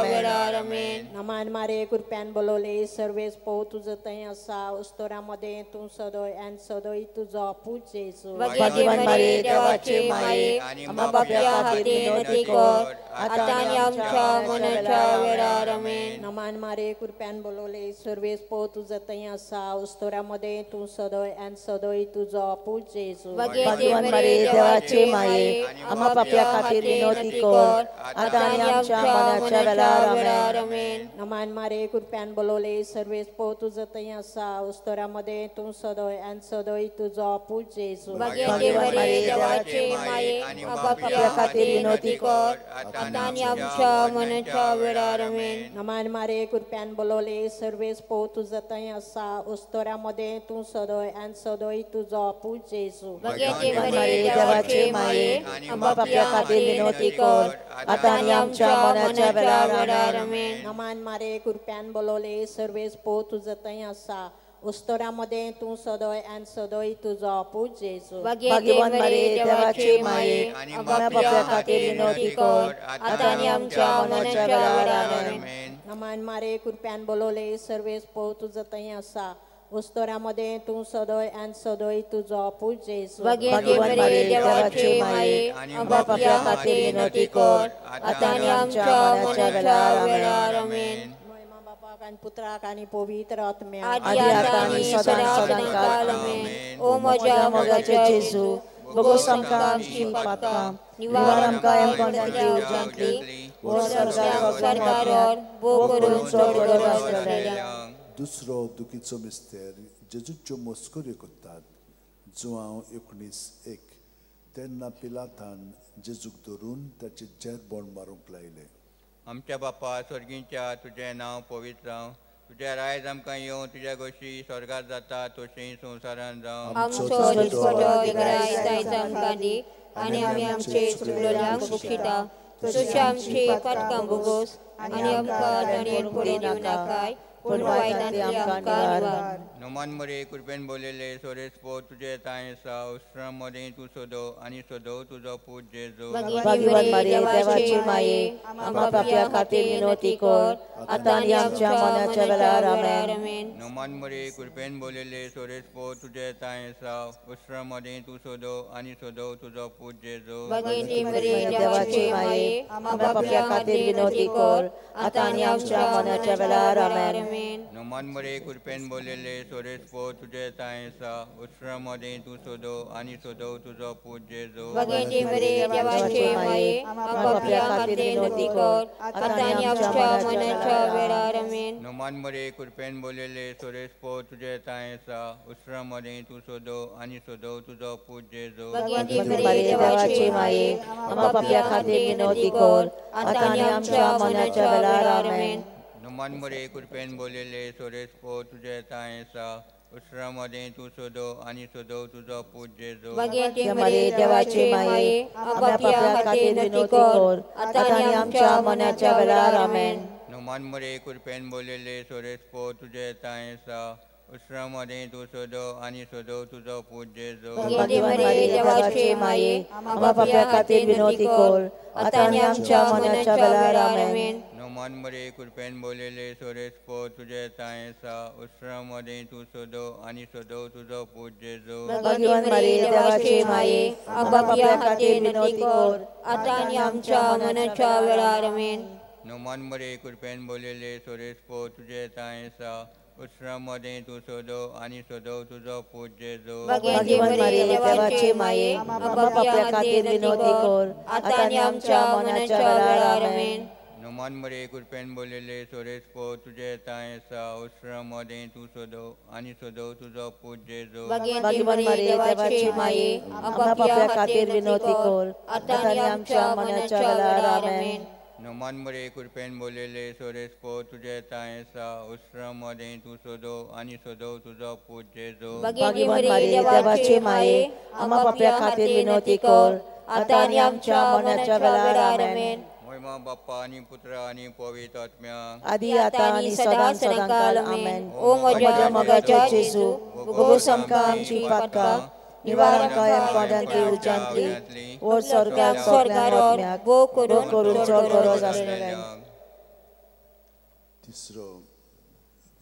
वेळार. आमेन. नमान मारे कृपयान बोलवले सर्वेस पो तुजो थंय आसा, उस्तोरा मदें तूं सदय आनी सदय तुजो पूत जेजू. देवाची माये आमकां पाप्या खातीर विनवती कर, आतां आनी आमच्या मरणाच्या वेळार. आमेन. नमान मारे कृपयान बोलवले सर्वेस पो तुजो थंय आसा, उस्तोरा मदें तूं सदय आनी सदय तुजो पूत जेजू. देवाची माये आमकां पाप्या खातीर विनवती कर, आतां आनी आमच्या मरणाच्या वेळार. आमेन. नमान मारे कृपयान बोलवले सर्वेस पो तुजो थंय आसा, उस्तोरा मदें तूं सदय आनी सदय तुजो पूत जेजू. देवाची माये आमकां पाप्या खातीर विनवती कर, आतां आनी आमच्या मरणाच्या वेळार. आमेन. नमान मारे कृपयान बोलवले सर्वेस पो तुजो थंय आसा, उस्तोरा मदें तूं सदय आनी सदय तुजो पूत जेजू. देवाची माये आमकां पाप्या खातीर विनवती कर, आतां आनी आमच्या मरणाच्या वेळार. आमेन. नमान मारे कृपयान बोलवले सर्वेस पो तुजो थंय आसा, उस्तोरा मदें तूं सदय आनी सदय तुजो पूत जेजू. देवाची माये आमकां पाप्या खातीर विनवती कर, आतां आनी आमच्या मरणाच्या वेळार. आमेन. नमान मारे कृपयान बोलवले सर्वेस पो तुजो थंय आसा, उस्तोरा मदें तूं सदय आनी सदय तुजो पूत जेजू. देवाची माये आमकां पाप्या खातीर विनवती कर, आतां आनी आमच्या मरणाच्या वेळार. आमेन. बापाक आनी पुत्राक आनी पवित्र आत्म्याक आदी आतां आनी सदां सदांकाळ. आमेन. ओ म्हज्या मोगाच्या जेजू, भोगोस आमकां आमची पातकां, निवार आमकां यमकोंडांतली उज्यांतली, व्हर स्वर्गार भोग करून चड गरज आसलेल्यांक. दुसरो दुखीचो मिस्तेर जेजूच्यो मस्कऱ्यो करतात. जुआंव 19:1. तेन्ना पिलातान जेजूक धरून ताचे जेरबोण मारूंक लायलें. आमच्या बापा स्वर्गींच्या, तुजें नांव पवित्र जावं, तुजें रायज आमकां येवं, तुज्या गोशी स्वर्गार जाता तशी संवसारान जावं. आमचो दिसपट्टो दायज आयज आमकां दी आनी आमी आमचे चुकलेल्यांक बक्षिता तशी आमची पातकां भोगोस आनी आमकां ताणें पडूं दिवनाकाय, पूण वायटांतली आमकां निवार. नमान मरे कृपेन बोललेले सोरेस पो तुजे तांय आसा, उस्तोरा मदें तूं सदो आनी सदो तुजो पूत जेजू. देवाची माये आमकां पाप्या खातीर विनवती कर, आतां आनी आमच्या मरणाच्या वेळार. आमेन. नमान मरे कृपेन बोललेले सोरेस पो तुजे तांय आसा, उस्तोरा मदें तूं सदो आनी सदो तुजो पूत जेजू. देवाची माये आमकां पाप्या खातीर विनवती कर, आतां आनी आमच्या मरणाच्या वेळार. आमेन. नमान मरे कृपेन बोललेले सोरेस पो तुजे तांय आसा, उस्तोरा मदें तूं सदो आनी सदो तुजो पूत जेजू. देवाची माये आमकां पाप्या खातीर विनवती कर, आतां आनी आमच्या मरणाच्या वेळार. आमेन. नमान मरे कृपेन बोललेले सोरेस पो तुजे तांय आसा, उस्तोरा मदें तूं सदो आनी सदो तुजो पूत जेजू. देवाची माये आमकां पाप्या खातीर विनवती कर, आतां आनी आमच्या मरणाच्या वेळार. आमेन. नमान मरे कृपेन बोललेले सोरेस पो तुजे तांय आसा, उसरा मदें तूं सोदो आनी सोदो तुजो पूत जेजू. भाग्यवंती मरिये देवाचे माये, आमच्या पापयां खातीर विनवती कर, आतां आनी आमच्या मरणाच्या वेळार. आमेन. नमान मरिये कृपेन बोलिल्ले सोरेस्पो तुजे तांय आसा, उसरा मदें तूं सोदो आनी सोदो तुजो पूत जेजू. भाग्यवंती मरिये देवाचे माये, आमच्या पापयां खातीर विनवती कर, आतां आनी आमच्या मरणाच्या वेळार. आमेन. नमान मरिये कृपेन बोलिल्ले सोरेस्पो तुजे तांय आसा, उसरा मदें तूं सोदो आनी सोदो तुजो पूत जेजू. भाग्यवंती मरिये देवाचे माये, आमच्या पापयां खातीर विनवती कर, आतां आनी आमच्या मरणाच्या वेळार. आमेन. नमान मरिये कृपेन बोलिल्ले सोरेस्पो तुजे तांय आसा, उसरा मदें तूं सोदो आनी सोदो तुजो पूत जेजू. भाग्यवंती मरिये देवाचे माये, आमच्या पापयां खातीर विनवती कर, आतां आनी आमच्या मरणाच्या वेळार. आमेन. नमान मरिये कृपेन बोलिल्ले सोरेस्पो तुजे तांय आसा, उसरा मदें तूं सोदो आनी सोदो तुजो पूत जेजू. भाग्यवंती मरिये देवाचे माये, आमच्या पापयां खातीर विनवती कर, आतां आनी आमच्या मरणाच्या वेळार. आमेन. नमान मरिये कृपेन बोलिल्ले सोरेस्पो तुजे तांय आसा, उसरा मदें तूं सोदो आनी सोदो तुजो पूत जेजू. भाग्यवंती मरिये देवाचे माये, आमच्या पापयां खातीर विनवती कर, आतां आनी आमच्या मरणाच्या वेळार. आमेन. महिमा बाप्पा आनी पुत्र आनी पवित्र आत्म्या, आदी आतां आनी सदां सदांकाळ. आमेन. ओ म्हज्या मोगाच्या जेजू, भोगोस आमकां आमची पातकां, निवार आमकां कोड्यांतली उज्यांतली, वर स्वर्गाक सगळ्या आत्म्याक भोव करून चड गरज आसलेल्यांक. तिसरो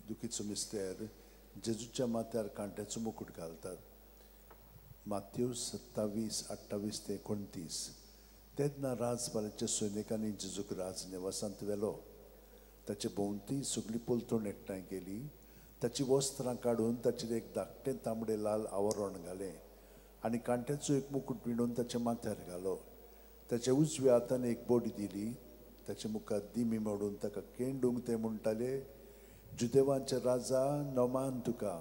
दुखीचो मिस्तेर, जेजूच्या माथ्यार कांट्याचो मुकूट घालतात. मातेव 27, 28 ते 29. तेन्ना राजपालाच्या सैनिकांनी जेजूक राजनिवासांत व्हेलो. ताचे भोंवती सगळी पलतण एकठांय केली. ताची वस्त्रां काडून ताचेर एक धाकटें तांबडें लाल आवरण घालें आनी कांट्याचो एक मुकूट विणून ताच्या माथ्यार घालो. ताच्या उजव्या हातान एक बडी दिली. ताचे मुखार दिमी मोडून ताका केंडूंक ते म्हणटाले, जुदेवांचे राजा नमान तुका.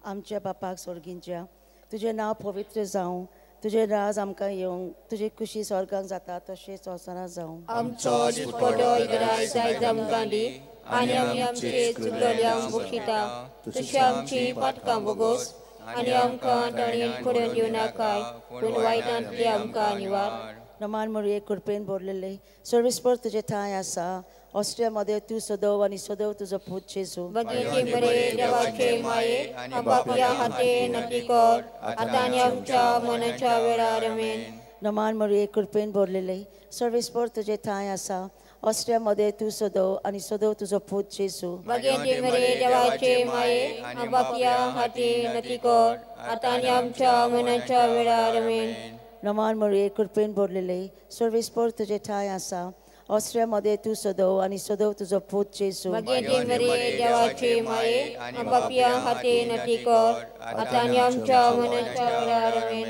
आमच्या बापाक स्वर्गींच्या, तुजें नांव पवित्र जावं, तुजें राज आमकां येवं, तुजी खुशी स्वर्गाक जाता तशें संवसारांत जावं. आमचो दिसपटो इगराय आयज आमकां दी, आनी आमी आमचे चुकलेल्यांक बक्षिता, तशी आमची पातकां भोगोस, आनी आमकां ताणें पडून दिवं नाकाय, पूण वायटांतली आमकां निवार. नमान मरिये कृपेन भरलेले सर्वेस्पर तुजे ठांय आसा, ऑस्ट्रिया मध्ये तूं सदव आनी सदव तुजो पूत जेजू. भगिनी मरिये देवाचे माये, आमच्या पापयां खातीर विनवती कर, आतां आनी आमच्या मरणाच्या वेळार. आमेन. नमान मरिये कृपेन भरलेले सर्वेस्पर तुजे ठांय आसा, ऑस्ट्रिया मध्ये तूं सदव आनी सदव तुजो पूत जेजू. भगिनी मरिये देवाचे माये, आमच्या पापयां खातीर विनवती कर, आतां आनी आमच्या मरणाच्या वेळार. आमेन. नमान मरिये कृपेन भरलेले सर्वेस्पर तुजे ठांय आसा, ऑस्ट्रिया मध्ये तूं सदव आनी सदव तुजो पूत जेजू. भगिनी मरिये देवाचे माये, आमच्या पापयां खातीर विनवती कर, आतां आनी आमच्या मरणाच्या वेळार. आमेन.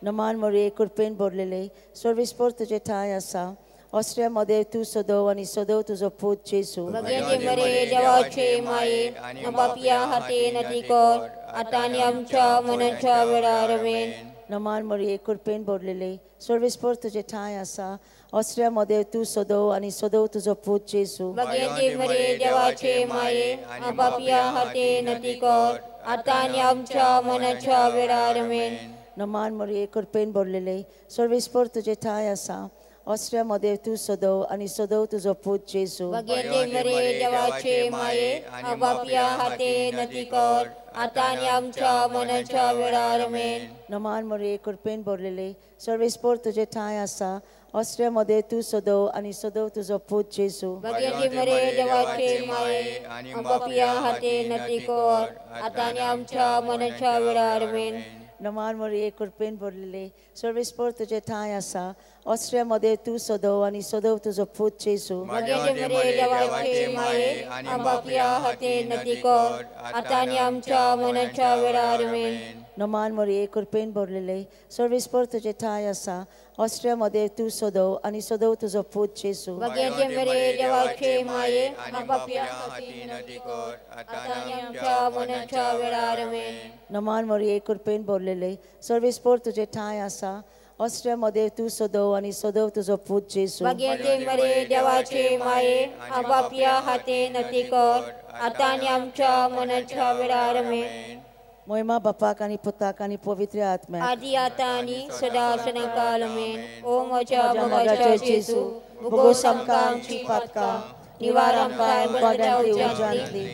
नमान मरिये कृपेन भरलेले सर्वेस्पर तुजे ठांय आसा, ऑस्ट्रिया मध्ये तूं सदव आनी सदव तुजो पूत जेजू. भगिनी मरिये देवाचे माये, आमच्या पापयां खातीर विनवती कर, आतां आनी आमच्या मरणाच्या वेळार. आमेन. नमान मरिये कृपेन भरलेले सर्वेस्पर तुजे ठांय आसा, ऑस्ट्रिया मध्ये तूं सदव आनी सदव तुजो पूत जेजू. भगिनी मरिये देवाचे माये, आमच्या पापयां खातीर विनवती कर, आतां आनी आमच्या मरणाच्या वेळार. आमेन. नमान मरिये कृपेन भरलेले सर्वेस्पर तुजे ठांय आसा, ऑस्ट्रिया मध्ये तूं सदव आनी सदव तुजो पूत जेजू. भगिनी मरिये देवाचे माये, आमच्या पापयां खातीर विनवती कर, आतां आनी आमच्या मरणाच्या वेळार. आमेन. नमान मरिये कृपेन भरलेले सर्वेस्पर तुजे ठांय आसा, ऑस्ट्रिया मध्ये तूं सदव आनी सदव तुजो पूत जेजू. भगिनी मरिये देवाचे माये, आमच्या पापयां खातीर विनवती कर, आतां आनी आमच्या मरणाच्या वेळार. आमेन. नमान मरिये कृपेन भरलेले सर्वेस्पर तुजे ठांय आसा, ऑस्ट्रिया मध्ये तूं सदव आनी सदव तुजो पूत जेजू. भगिनी मरिये देवाचे माये, आमच्या पापयां खातीर विनवती कर, आतां आनी आमच्या मरणाच्या वेळार. आमेन. नमान मरिये कृपेन भरलेले सर्वेस्पर तुजे ठांय आसा, ऑस्ट्रिया मध्ये तूं सदव आनी सदव तुजो पूत जेजू. भगिनी मरिये देवाचे माये, आमच्या पापयां खातीर विनवती कर, आतां आनी आमच्या मरणाच्या वेळार. आमेन. नमान मरिये कृपेन भरलेले सर्वेस्पर तुजे ठांय आसा, ऑस्ट्रिया मदें तूं सदव आनी सदव तुजो पूत जेजू. भाग्यवती मरिये देवाचे माये, आपापल्या हाते नती कर, आतां आनी आमच्या मनाच्या वेळार. आमेन. मोहिमा बापाक आनी पुताक आनी पवित्र आत्म्याक, आदी आतां आनी सदा सदांकाळ. आमेन. ओ म्हज्या मोगाच्या जेजू, भोगोस आमकां आमची पातकां, निवार आमकां गोड्यांतली उज्यांतली,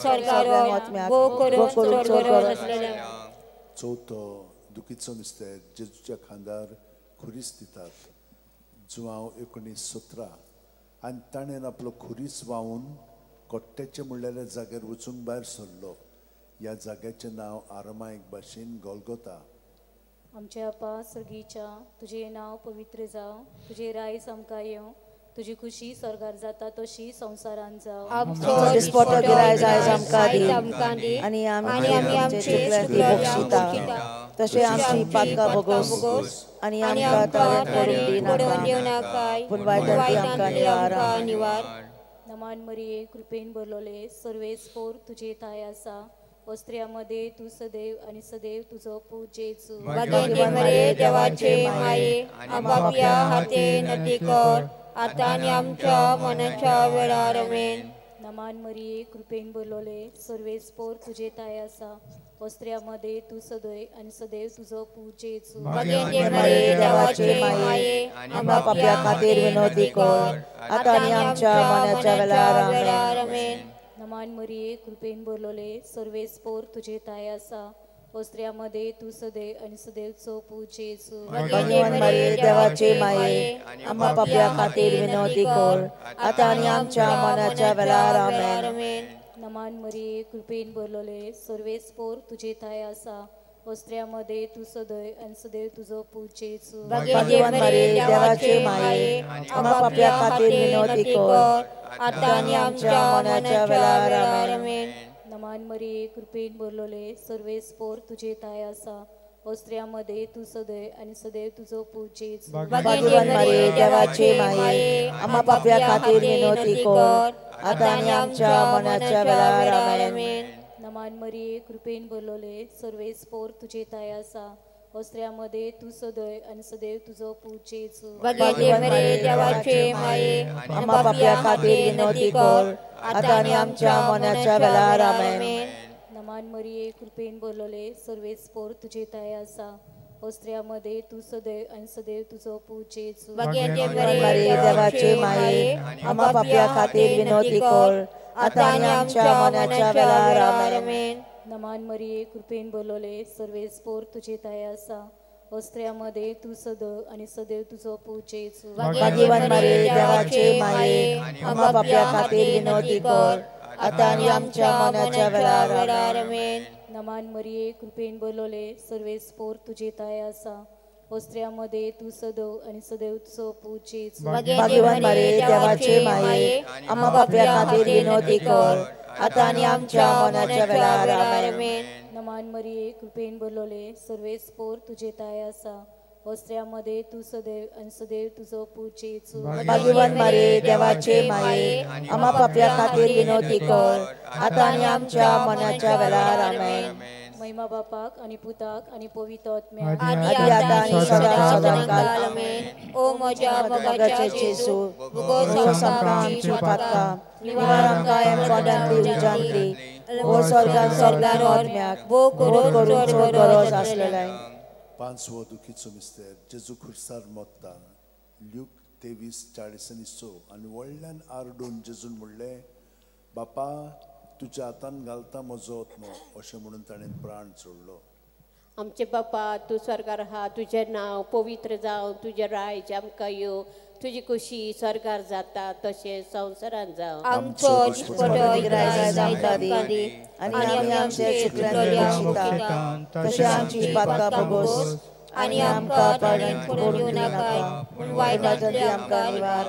स्वर्गार भोग करून चड गरज आसलेल्या. चवथो दुखीचो मिस्तेर, जेजूच्या खांदार खुरीस दितात. जुवांव 19:17. आनी ताणें आपलो खुरीस व्हांवून कोट्ट्याचे म्हणलेल्या जाग्यार वचूंक भायर सरलो. ह्या जाग्याचें नांव आरमायक भाशेन गोलगोता. आमच्या बापा सर्गीच्या, तुजें नांव पवित्र जावं, तुजें रायज आमकां येवं, तुजी खुशी स्वर्गार जाता तशी संवसारान जावं. आमचो दिसपटो गिरायज आयज आमकां दी, आनी आमी आमचे चुकल्यांक बक्षिता तशें आमची पातकां भोगोस, आनी आमकां ताळ्यांत पडूंक दिनाका, पूण वायटांतली आमकां निवार. नमान मरिये, कृपेन भरलोले, सर्वेस्पोर तुजे ठांय आसा, ऑस्ट्रिया मध्ये तूं सदैव आनी सदैव तुजो पूत जेजू. भाग्यवती मरिये देवाचे माये, आपापल्या हाते नती कर, आतां आनी आमच्या मनाच्या वेळार. आमेन. नमान मरिये, कृपेन भरलोले, सर्वेस्पोर तुजे ठांय आसा, ऑस्ट्रिया मध्ये तूं सदैव आनी सदैव तुजो पूत जेजू. भाग्यवती मरिये देवाचे माये, आपापल्या खातीर विनवती कर, आतां आनी आमच्या मनाच्या वेळार. आमेन. नमान मरिये, कृपेन भरलोले, सर्वेस्पोर तुजे ठांय आसा, ऑस्ट्रिया मध्ये तूं सदैव आनी सदैव तुजो पूत जेजू. भाग्यवान मरिये देवाचे माये, आपापल्या खातीर विनवती कर, आतां आनी आमच्या मनाच्या वेळार. आमेन. नमान मरिये, कृपेन भरलोले, सर्वेस्पोर तुजे ठांय आसा, ऑस्ट्रिया मध्ये तूं सदैव आनी सदैव तुजो पूत जेजू. भाग्यवान मरिये देवाचे माये, आपापल्या खातीर विनवती कर, आतां आनी आमच्या मनाच्या वेळार. आमेन. नमान मरिये, कृपेन भरलोले, सर्वेस्पोर तुजे ठांय आसा, ऑस्ट्रिया मध्ये तूं सदैव आनी सदैव तुजो पूत जेजू. भाग्यवान मरिये देवाचे माये, आपापल्या खातीर विनवती कर, आतां आनी आमच्या मनाच्या वेळार. आमेन. नमान मरिये, कृपेन भरलोले, सर्वेस्पोर तुजे ठांय आसा, ऑस्ट्रिया मध्ये तूं सदैव आनी सदैव तुजो पूत जेजू. भाग्यवती मरिये देवाचे माये, आपापल्या खातीर विनवती कर, आतां आनी आमच्या मनाच्या वेळार. आमेन. नमान मरिये, कृपेन भरलोले, सर्वेस्पोर तुजे ठांय आसा, ऑस्ट्रिया मध्ये तूं सदैव आनी सदैव तुजो पूत जेजू. भाग्यवती मरिये देवाचे माये, आपापल्या खातीर विनवती कर, आतां आनी आमच्या मनाच्या वेळार. आमेन. नमान मरिये, कृपेन भरलोले, सर्वेस्पोर तुजे ठांय आसा, ऑस्ट्रिया मध्ये तूं सदैव आनी सदैव तुजो पूत जेजू. भाग्यवान मरिये देवाचे माये, आपापल्या खातीर विनवती कर, आतां आनी आमच्या मनाच्या वेळार. आमेन. नमान मरिये, कृपेन भरलोले, सर्वेस्पोर तुजे ठांय आसा, ऑस्ट्रिया मध्ये तूं सदैव आनी सदैव तुजो पूत जेजू. भाग्यवान मरिये देवाचे माये, आपापल्या खातीर विनवती कर, आतां आनी आमच्या मनाच्या वेळार. आमेन. नमान मरिये, कृपेन भरलोले, सर्वेस्पोर तुजे ठांय आसा, ऑस्ट्रिया मध्ये तूं सदैव आनी सदैव तुजो पूत जेजू. भाग्यवान मरिये देवाचे माये, आपापल्या खातीर विनवती कर, आतां आनी आमच्या मनाच्या वेळार. आमेन. महिमा बापाक आनी पुताक आनी पवित्र आत्म्याक, आदी आतां आनी सदां सदांकाळ. आमेन. ओ म्हज्या मोगाच्या जेजू, भोगोस आमकां आमची पातकां, निवार आमकां कोंडांतली उज्यांतली, वो स्वर्गान स्वर्गार आत्म्याक भोग करून चड गरज आसलेल्या. पांचवो दुखीचो मिस्तेर, जेजू खुर्सार मोत्ता. ल्यूक 23:46. आनी व्हडल्यान आरडून जेजून म्हणलें, बापा तुज्या हातान घालता म्हजो आत्मो, अशें म्हणून ताणें प्राण सोडलो. आमचे बापा तूं स्वर्गार आहा, तुजें नांव पवित्र जावं, तुजें रायज आमकां येवं, तुजी खुशी स्वर्गार जाता तशें संवसारान जावं. आमचो दिसपटो गिरायज आमकां दी, आनी आमी आमचे चुकल्यांक बक्षिता तशें आमची पातकां भोगोस, आनी आमकां ताळ्यांत पडूंक दिनाकाय, पूण वायटांतली आमकां निवार.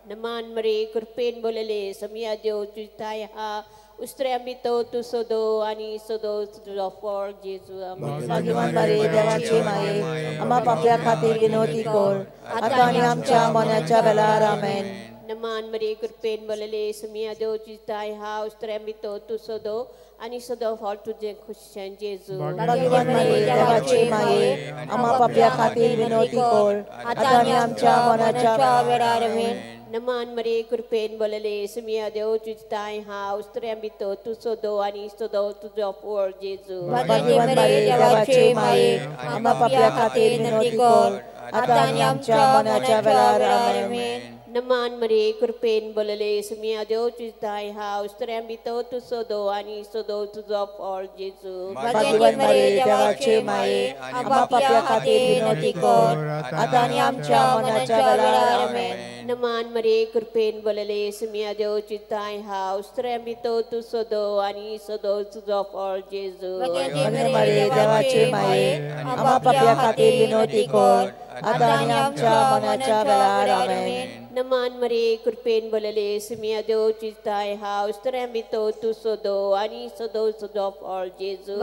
नमान मरिये, कृपेन भरलेले, समिया देव तुजी ठांय आहा, उस्त्र्या भितर तूं सदो आनी सदो तुजो फळ जेजू. भाग्यवान मरिये देवाचे माये, आमा पापल्या खातीर विनवती कर, आतां आनी आमच्या मनाच्या वेळार. आमेन. नमान मरे कृपेन बोलले सुमिया देव तुजी ताय हा उस्त्र्या भितर तूं सदो आनी सदो फळ तुजें खुशान जेजू. भाग्यवान मरिये देवाची माये, आम्हा पापया खातीर विनवती कर आतां आनी आमच्या मरणाच्या वेळार. आमेन. नमान मरे कृपेन बोलले सुमिया देव तुजी ताय हा उस्त्र्या भितर तूं सदो आनी सदो तुजो फळ जेजू. भाग्यवान मरिये देवाची माये, आम्हा पापया खातीर विनवती कर आतां आनी आमच्या मरणाच्या वेळार. आमेन. नमान मरे कृपेन बोलले सुमिया देव तुजी ताय हा उस्त्र्या भितर तूं सदो आनी सदो तुजो फळ जेजू. भाग्यवान मरिये देवाची माये, आम्हा पापया खातीर विनवती कर आतां आनी आमच्या मरणाच्या वेळार. आमेन. नमान मरे कृपेन बोलले सुमिया देव तुजी ताय हा उस्त्र्या भितर तूं सदो आनी सदो तुजो फळ जेजू. भाग्यवान मरिये देवाची माये, आम्हा पापया खातीर विनवती कर आतां आनी आमच्या मरणाच्या वेळार. आमेन. नमान मरे कृपेन बोलले सुमिया देव तुजी ताय हा उस्त्र्या भितर तूं सदो आनी सदो तुजो फळ जेजू.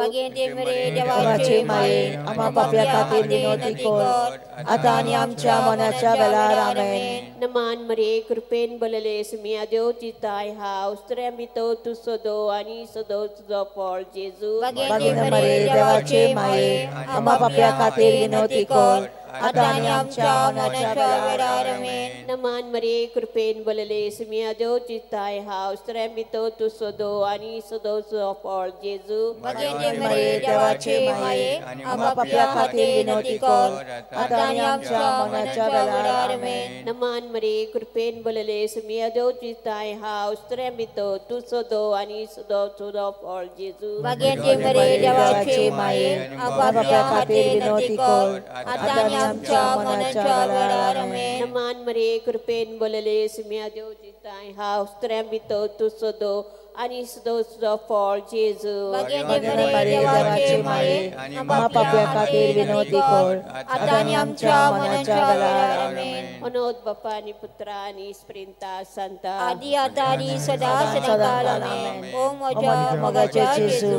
देवाची माये, आम्हा पापया खातीर विनवती कर आतां आनी आमच्या मरणाच्या वेळार. आमेन. नमान मरे कृपेन बोलले सुमिया देव तुजी ताय हा उस्त्र्या भितर तूं सदो आनी सदो तुजो फळ जेजू. भाग्यवान मरिये देवाची माये, आम्हा पापया खातीर विनवती कर आतां आनी आमच्या मरणाच्या वेळार. आमेन. नमान मरे कृपेन बोलले सुमिया देव तुजी ताय हा उस्त्र्या भितर तूं सदो आनी सदो तुजो फळ जेजू. भाग्यवान मरिये देवाची माये, आम्हा पापया खातीर विनवती कर आतां आनी आमच्या मरणाच्या वेळार. आमेन. नमान मरे कृपेन बोलले सुमिया देव तुजी ताय हा उस्त्र्या भितर तूं सदो आनी सदो तुजो फळ जेजू. भाग्यवान मरिये देवाची माये, आम्हा पापया खातीर विनवती कर आतां आनी आमच्या मरणाच्या वेळार. आमेन. नमान मरे कृपेन बोलले सुमिया देव तुजी ताय हा उस्त्र्या भितर तूं सदो आनी सदो तुजो फळ जेजू. भाग्यवान मरिये देवाची माये, आम्हा पापया खातीर विनवती कर आतां आनी आमच्या मरणाच्या वेळार. आमेन. अनोद बापा आनी पुत्रा आनी स्प्रिंता संता आदी आतां आनी सदा सदांकाळ. आमेन. ओ म्हज्या मोगाचे जेजू,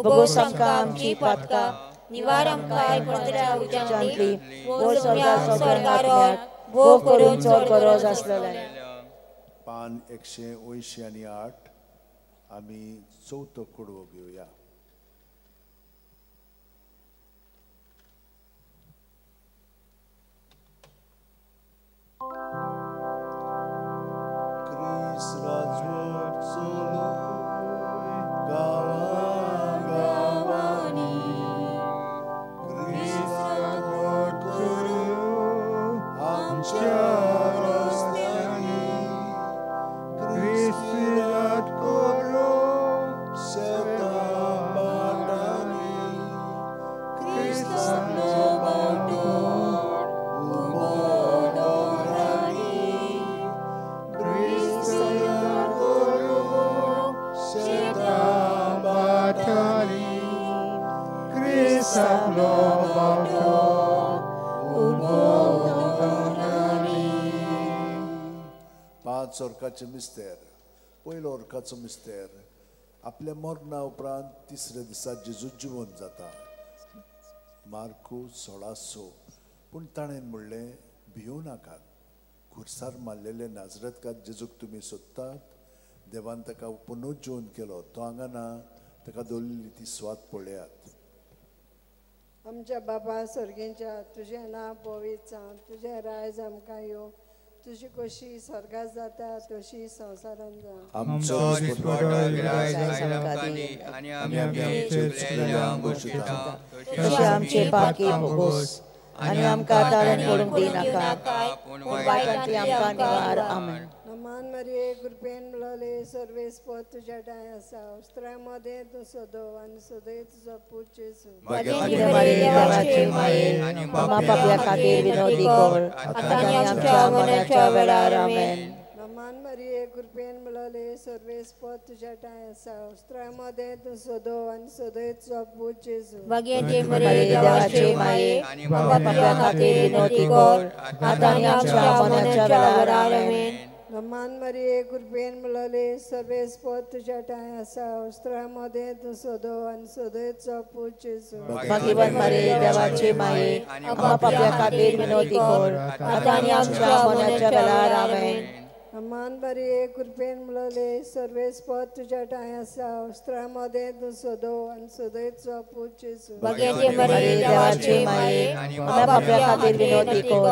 भोगोस आमकां आमची पातकां, निवार आमकां पवित्र उज्यांतली, वो स्वर्गार भोग करून चड गरज आसलेलें. पान 188 आमी चवथो कुडवो घेवया. क्रिस्त राजवट चलय गांवां गांवांनी, क्रिस्त राजवट करूं आमच्या रस्त्यांनी, क्रिस्त राजवट करूं शेतां भाटांनी, क्रिस्ताचो बाटो उबो दोंगरांनी, क्रिस्त राजवट करूं शेतां भाटांनी, क्रिस्ताचो बाटो उबो दोंगरांनी. 5 orकाचे मिस्तेर. पयलो orकाचो मिस्तेर, आपल्या मरणा उपरांत तिसऱ्या दिसा जेजू जिवन जाता. मार्कू 16:6. पूण ताणें म्हणलें, भियों नाकात, खुर्सार मारलेले नाजरतकात जेजूक तुमी सोदतात, देवान ताका पुनर्जीवन केलो, तो हांगा ना, ताका दवरिल्ली ती स्वाद पळयात. आमच्या बाबा स्वर्गींच्या, तुजें नांव पवित्र जावं, तुजें रायज आमकां येवं, तुजी कशी स्वर्गात जाता तशी संवसारांत जावं. आमचो आनी आमी आमचे चुकलेल्यांक बक्षिता तशें आमचे पापी भोगोस आनी आमकां तारण पडूंक दिनाका, पूण वायटांतली आमकां निवार. आमेन. नमान मरिये कृपेन मेळ्ळले सर्वेस्पर तुज्या ठांय आसा, उस्त्र्या मदें तूं सदो आनी सदय तुजो पूत जेजू. भाग्यवान मरिये देवाची माये, आम्हा पापया खातीर विनवती कर आतां आनी आमच्या मरणाच्या वेळार. आमेन. नमान मरिये कृपेन मेळ्ळले सर्वेस्पर तुज्या ठांय आसा, उस्त्र्या मदें तूं सदो आनी सदय तुजो पूत जेजू. भाग्यवान मरिये देवाची माये, आम्हा पापया खातीर विनवती कर आतां आनी आमच्या मरणाच्या वेळार. आमेन. नमान मरिये कृपेन मेळ्ळले सर्वेस्पर तुज्या ठांय आसा, उस्त्र्या मदें तूं सदो आनी सदय तुजो पूत जेजू. भाग्यवान मरिये देवाची माये, आम्हा पापया खातीर विनवती कर आतां आनी आमच्या मरणाच्या वेळार. आमेन. अमान मरिये कृपेन मलले सर्वेस्पर तुझ्या ठांय आसा वस्त्रां मदें तूं सदो आनी सदयचो पूत जेजू. भाग्याचे मरिये देवाचे माये, आमच्या पापया खातीर विनवती कर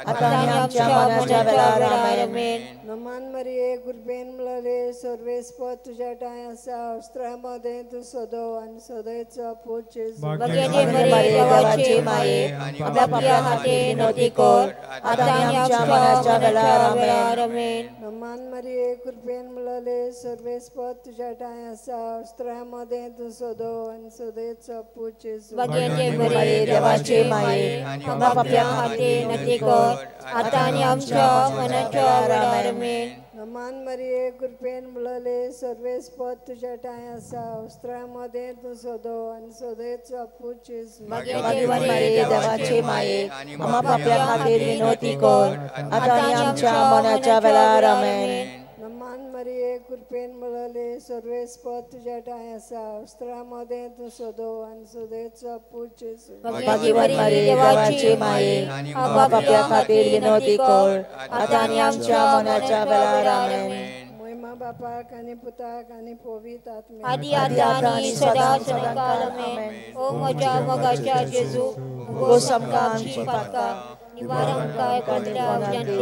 आतां आनी आमच्या मरणाच्या वेळार. आमेन. नमान मरिये कृपेन मलले सर्वेस्पर तुझ्या ठांय आसा वस्त्रां मदें तूं सदो आनी सदयचो पूत जेजू. भाग्याचे मरिये देवाचे माये, आमच्या पापया खातीर विनवती कर आतां आनी आमच्या मरणाच्या वेळार. आमेन. नमान मरिये कृपेन मलले सर्वेस्पर तुझ्या ठांय आसा वस्त्रां मदें तूं सदो आनी सदयचो पूत जेजू. भाग्याचे मरिये देवाचे माये, आमच्या पापया खातीर विनवती कर आतां आनी आमच्या मरणाच्या वेळार. आमेन. नमान मरिये कृपेन मलले सर्वेस्पर तुझ्या ठांय आसा वस्त्रां मदें तूं सदो आनी सदयचो पूत जेजू. भाग्यवान मरिये देवाचे माये, आमच्या पापया खातीर विनवती कर आतां आनी आमच्या मरणाच्या वेळार. आमेन. नमान मरिये कृपेन मलले सर्वेस्पर तुझ्या ठांय आसा वस्त्रां मदें तूं सदो आनी सदयचो पूत जेजू. भाग्यवान मरिये देवाचे माये, आमच्या पापया खातीर विनवती कर आतां आनी आमच्या मरणाच्या वेळार. आमेन. महिमा बापाक आनी पुताक आनी पवित्र आत्म्याक, आदी आतां आनी सदां सदांकाळ. आमेन. ओ म्हज्या मोगाच्या जेजू, भोगोस आमकां आमची पातकां, निवार आमकां पडल्या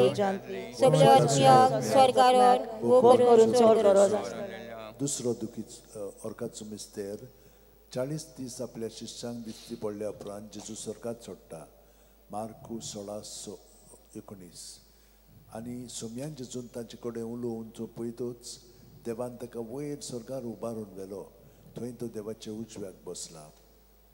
उज्यांतली, सगळ्या आत्म्यांक स्वर्गार भोग करून चड गरज आसा. दुसरो दुखीच ऑर्काचो मिस्तेर 40 दीस आपल्या शिश्यांक दिश्टी पडल्या उपरांत जेजू स्वर्गात सोडटा. मार्कू 16:19. आनी सोम्यान जेजून तांचे कडेन उलोवन तो पळयतच देवान ताका वयर स्वर्गार उबारून व्हेलो, थंय तो देवाच्या उजव्याक बसला.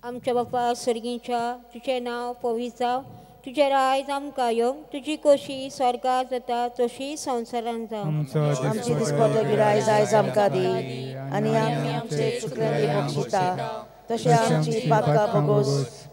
आमच्या बापा सर्गीच्या, तुजें नांव पवित्र जावं, तुजें रायज आमकां येवं, तुजी कोशी स्वर्गार जाता तशी संवसारांत जावं. आमची दिसपट्टी गिरायज आयज आमकां दी आनी आमी आमचे चुकल्यांनी बक्षिता तशें आमची पातकां भोगोस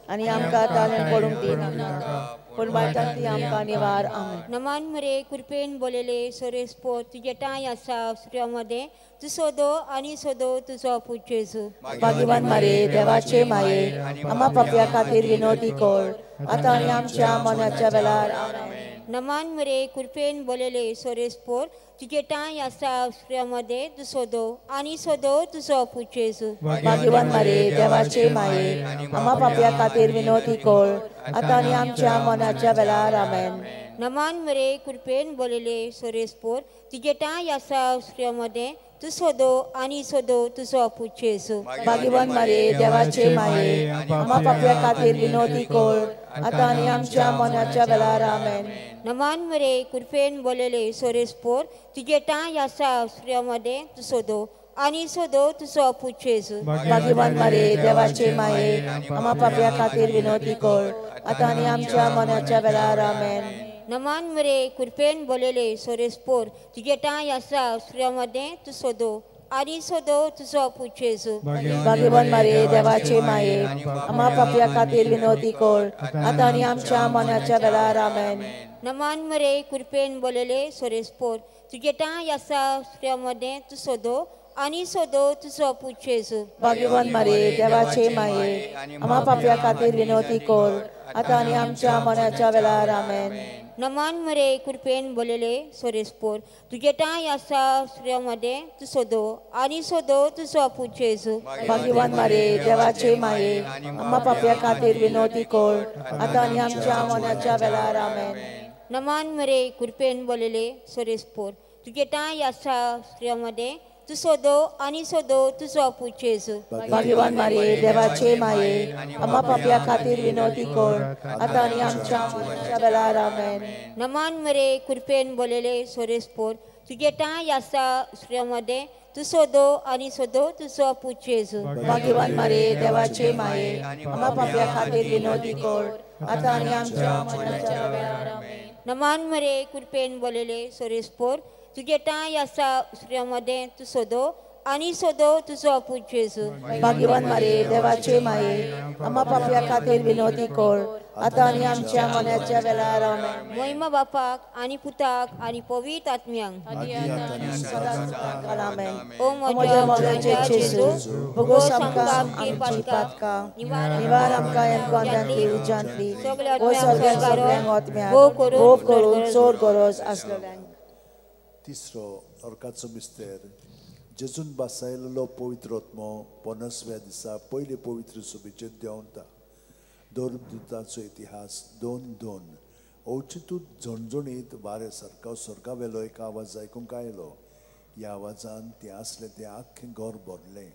आनी आमकां ताळें पडूंक दिनाका, पूण वायटांतली आमकां निवार. आमेन. नमान मरे कृपेन बोलले सर्वेस्पर तुजें ठांय आसा वस्त्रां मदें तूं सदो आनी सदो तुजो पूत जेजू. भाग्यवान मरिये देवाचे माये, आमच्या पापया खातीर विनवती कर आतां आनी आमच्या मरणाच्या वेळार. आमेन. नमान मरे कृपेन बोलले सर्वेस्पर तुजें ठांय आसा वस्त्रां मदें तूं सदो आनी सदो तुजो पूत जेजू. भाग्यवान मरिये देवाचे माये, आमच्या पापया खातीर विनवती कर आतां आनी आमच्या मरणाच्या वेळार. आमेन. नमान मरे कृपेन बोलले सर्वेस्पर तुजें ठांय आसा वस्त्रां मदें तूं सदो आनी सदो तुजो पूत जेजू. भाग्यवान मरिये देवाचे माये, आमच्या पापया खातीर विनवती कर आतां आनी आमच्या मरणाच्या वेळार. आमेन. नमान मरे कृपेन बोलले सर्वेस्पर तुजें ठांय आसा वस्त्रां मदें तूं सदो आनी सदो तुजो पूत जेजू. भाग्यवान मरिये देवाचे माये, आमच्या पापया खातीर विनवती कर आतां आनी आमच्या मरणाच्या वेळार. आमेन. नमान मरे कृपेन बोलले सर्वेस्पर तुजें ठांय आसा वस्त्रां मदें तूं सदो आनी सदो तुजो पूत जेजू. भाग्यवान मरिये देवाचे माये, आमच्या पापया खातीर विनवती कर आतां आनी आमच्या मरणाच्या वेळार. आमेन. नमान मरे कृपेन बोलले सर्वेस्पर तुजें ठांय आसा वस्त्रां मदें तूं सदो आनी सदो तुजो पूत जेजू. भाग्यवान मरिये देवाचे माये, आमच्या पापया खातीर विनवती कर आतां आनी आमच्या मरणाच्या वेळार. आमेन. नमान मरे कृपेन बोलले सर्वेस्पर तुजें ठांय आसा वस्त्रां मदें तूं सदो आनी सदो तुजो पूत जेजू. भाग्यवान मरिये देवाचे माये, आमच्या पापया खातीर विनवती कर आतां आनी आमच्या मरणाच्या वेळार. आमेन. नमान मरे कृपेन बोलले सर्वेस्पर तुजें ठांय आसा वस्त्रां मदें तूं सदो आनी सदो तुजो पूत जेजू. भाग्यवान मरिये देवाचे माये, आमच्या पापया खातीर विनवती कर आतां आनी आमच्या मरणाच्या वेळार. आमेन. नमान मरे कृपेन बोलले सर्वेस्पर तुजें ठांय आसा वस्त्रां मदें तूं सदो आनी सदो तुजो पूत जेजू. भाग्यवान मरिये देवाचे माये, आमच्या पापया खातीर विनवती कर आतां आनी आमच्या मरणाच्या वेळार. आमेन. नमान मरे कृपेन बोलले सर्वेस्पर तुजें ठांय आसा वस्त्रां मदें तूं सदो आनी सदो तुजो पूत जेजू. भाग्यवान मरिये देवाचे माये, आमच्या पापया खातीर विनवती कर आतां आनी आमच्या मरणाच्या वेळार. आमेन. महिमा बापाक आनी पुताक आनी पवित्र आत्म्यांक. आमेन. ओ म्हज्या मोगाचे जेजू, भोगोस आमकां आमची पातकां, निवार आमकां एनकोंदांतली उज्यांतली, ओ सगळ्यांक सगळ्यांक आत्म्यांक भोग करून चड गरज आसलेल्यांक. तिसरो अर्काचो मिस्तेर जेजून बासायलेलो पवित्र आत्मो 50व्या दिसा पयले पवित्र सभेचेर देंवता. धर्मदूताचो इतिहास 2:2. अवचितूच झणझणीत वारें सारको स्वर्गावेलो एक आवाज आयकूंक आयलो. ह्या आवाजान तें आसलें तें आख्खें घर भरलें.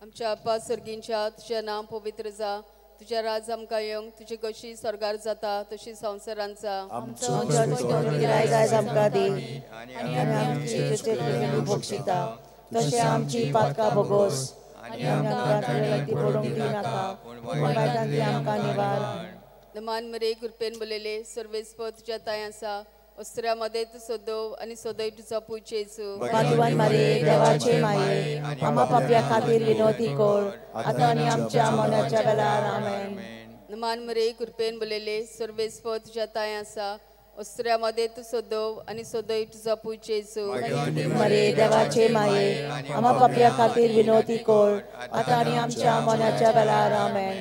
आमच्या बापा सर्गींच्या तुजें नांव पवित्र जा, तुजें राज आमकां येवंक, तुजी कशी स्वर्गार जाता तशी संवसारांत जा. आमचो रायज आमकां दी आनी आमची चुकलेल्यांक बक्षिता तशें आमची पातकां भोगोस आनी आमकां ताळ्यांत पडूंक दिनाका पूण वायटांतली आमकां निवार. नमान मरे कृपेन बोलले सर्वेस्पर तुज्या तांय आसा, अस्त्र्या मदें तूं सदोव आनी सदय तुजो पूत जेजू. भाग्यवान मारिये देवाचे माये, आम्हा पापया खातीर विनवती कर आतां आनी आमच्या मरणाच्या वेळार. आमेन. नमान मरे कृपेन बोलले सर्वेस्पर तुज्या तांय आसा, अस्त्र्या मदें तूं सदोव आनी सदय तुजो पूत जेजू. मारिये देवाचे माये, आम्हा पापया खातीर विनवती कर आतां आनी आमच्या मरणाच्या वेळार. आमेन.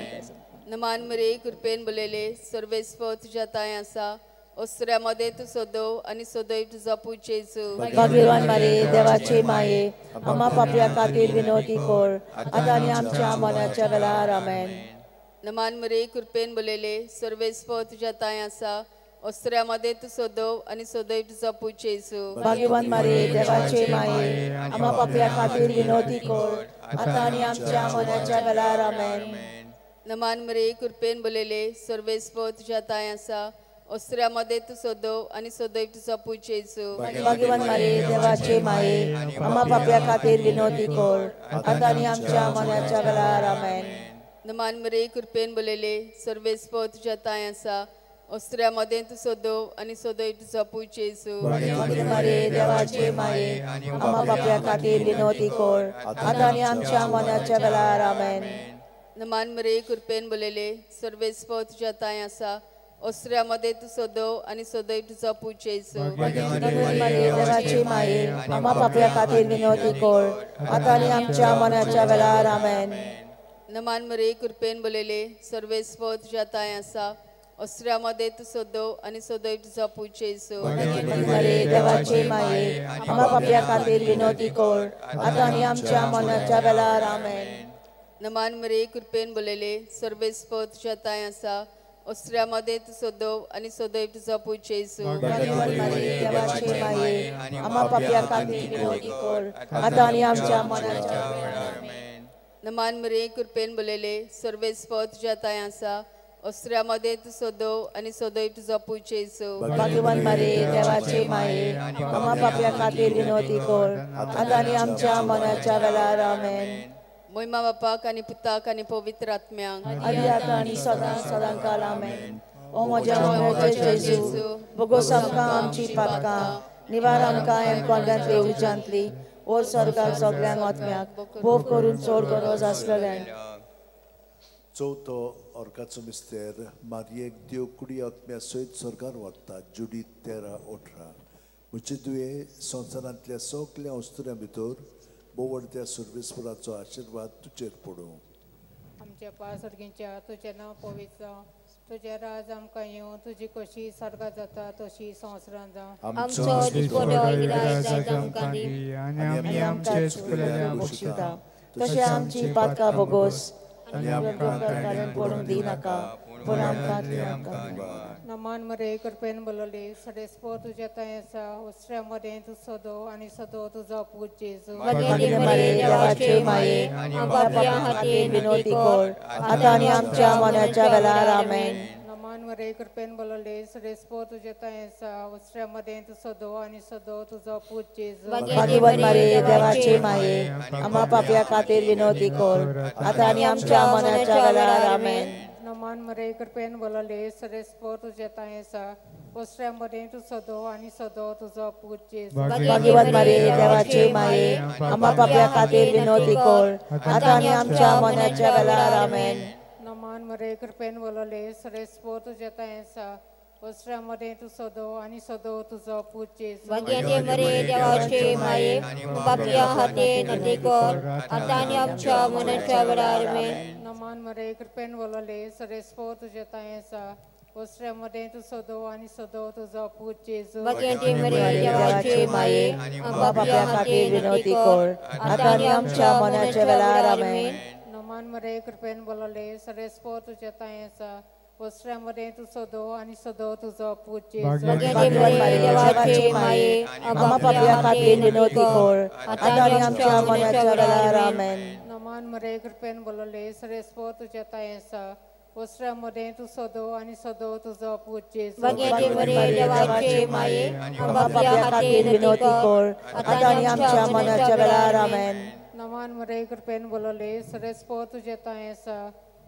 नमान मरे कृपेन बोलले सर्वेस्पर तुज्या तांय आसा, अस्त्र्या मदें तूं सदोव आनी सदय तुजो पूत जेजू. भाग्यवान मारिये देवाचे माये, आम्हा पापया खातीर विनवती कर आतां आनी आमच्या मरणाच्या वेळार. आमेन. नमान मरे कृपेन बोलले सर्वेस्पर तुज्या तांय आसा, अस्त्र्या मदें तूं सदोव आनी सदय तुजो पूत जेजू. भाग्यवान मारिये देवाचे माये, आम्हा पापया खातीर विनवती कर आतां आनी आमच्या मरणाच्या वेळार. आमेन. नमान मरे कृपेन बोलले सर्वेस्पर तुज्या तांय आसा, अस्त्र्या मदें तूं सदोव आनी सदय तुजो पूत जेजू. भाग्यवान मारिये देवाचे माये, आम्हा पापया खातीर विनवती कर आतां आनी आमच्या मरणाच्या वेळार. आमेन. नमान मरे कृपेन बोलले सर्वेस्पर तुज्या तांय आसा, अस्त्र्या मदें तूं सदोव आनी सदय तुजो पूत जेजू. भाग्यवान मारिये देवाचे माये, आम्हा पापया खातीर विनवती कर आतां आनी आमच्या मरणाच्या वेळार. आमेन. नमान मरे कृपेन बोलले सर्वेस्पर तुज्या तांय आसा, अस्त्र्या मदें तूं सदोव आनी सदय तुजो पूत जेजू. भाग्यवान मारिये देवाचे माये, आम्हा पापया खातीर विनवती कर आतां आनी आमच्या मरणाच्या वेळार. आमेन. नमान मरे कृपेन बोलले सर्वेस्पर तुज्या तांय आसा, अस्त्र्या मदें तूं सदोव आनी सदय तुजो पूत जेजू. भाग्यवान मारिये देवाचे माये, आम्हा पापया खातीर विनवती कर आतां आनी आमच्या मरणाच्या वेळार. आमेन. नमान मरे कृपेन बोलले सर्वेस्पर तुज्या तांय आसा, अस्त्र्या मदें तूं सदोव आनी सदय तुजो पूत जेजू. भाग्यवान मारिये देवाचे माये, आम्हा पापया खातीर विनवती कर आतां आनी आमच्या मरणाच्या वेळार. नमान मरे कृपेन बोलले सर्वेस्पर तुज्या तांय आसा, अस्त्र्या मदें तूं सदोव आनी सदय तुजो पूत जेजू. भाग्यवान मारिये देवाचे माये, आम्हा पापया खातीर विनवती कर आतां आनी आमच्या मरणाच्या वेळार. आमेन. मोहिमा बापाक आनी पुताक आनी पवित्र आत्म्यांक आदी आतां आनी सदां सदां काल. आमेन. ओ म्हज्या मोगाचे जेजू, भोगोस आमकां आमची पातकां, निवार आमकां एनकोंडांतली उज्यांतली, वर स्वर्गाक सगळ्यांक आत्म्याक भोव करून चड गरज आसलेल्यांक. चवथो अर्काचो मिस्तेर मारयेक देव कुडी आत्म्या सयत स्वर्गार व्हरता. जुडी 13:18. म्हजे दुये संवसारांतल्या सगल्या वस्तुऱ्यां भितर बोवडत्या सर्वेस्पराचो आशिर्वाद तुजेर पडूं. आमच्या बापा सर्गींच्या तुजें नांव पवित्र जावं, तुजें राज आमकां येवं, तुजी कशी स्वर्गात जाता तशी संवसारांत जावं. आमचो दिसपडो आयज आमकां दी आनी आमी आमचे चुकलेल्यांक बक्षिता तशें आमची पातकां भोगोस आनी आमकां ताळ्यांत पडूंक दिनाका पूण आमकां आमकां. नमान मरे कृपेन बोलले सर्वेस्पर तुज्या तांय आसा, अस्त्र्या मदें तूं सदोव आनी सदो तुजो पूत जेजू. भाग्यवान मारिये देवाचे माये, आम्हा पापया खातीर विनवती कर आतां आनी आमच्या मरणाच्या वेळार. आमेन. नमान मरे कृपेन बोलले सर्वेस्पर तुज्या तांय आसा, अस्त्र्या मदें तूं सदोव आनी सदो तुजो पूत जेजू. भाग्यवान मारिये देवाचे माये, आम्हा पापया खातीर विनवती कर आतां आनी आमच्या मरणाच्या वेळार. आमेन. नमान मरे कृपेन बोलले सर्वेस्पर तुज्या तांय आसा, अस्त्र्या मदें तूं सदोव आनी सदो तुजो पूत जेजू. भाग्यवान मारिये देवाचे माये, आम्हा पापया खातीर विनवती कर आतां आनी आमच्या मरणाच्या वेळार. आमेन. नमान मरे कृपेन बोलले सर्वेस्पर तुज्या तांय आसा, अस्त्र्या मदें तूं सदोव आनी सदो तुजो पूत जेजू. भाग्यवान मरिये देवाचे माये, पापया खातीर विनवती कर आतां आनी आमच्या मरणाच्या वेळार. आमेन. नमान मरे कृपेन बोलले सर्वेस्पर तुज्या तांय आसा, ओसऱ्या मदें तूं सदो आनी सदो तुजो पूत जेजू. भगिनी मरिये देवाचे माये, आमकां पापयां खातीर विनवती कर, आतां आनी आमच्या मरणाच्या वेळार. आमेन. नमान मरे कृपेन बोलले, सरेस्पोर तुज्या तांय आसा, ओसऱ्या मदें तूं सदो आनी सदो तुजो पूत जेजू. भगिनी मरिये देवाचे माये, आमकां पापयां खातीर विनवती कर, आतां आनी आमच्या मरणाच्या वेळार. आमेन. नमान मरे कृपेन बोलले, सरेस्पोर तुज्या तांय आसा, ओसऱ्या मदें तूं सदो आनी सदो तुजो पूत जेजू. भगिनी मरिये देवाचे माये, आमकां पापयां खातीर विनवती कर, आतां आनी आमच्या मरणाच्या वेळार. आमेन. नमान मरे कृपेन बोलले, सरेस्पोर तुज्या तांय आसा,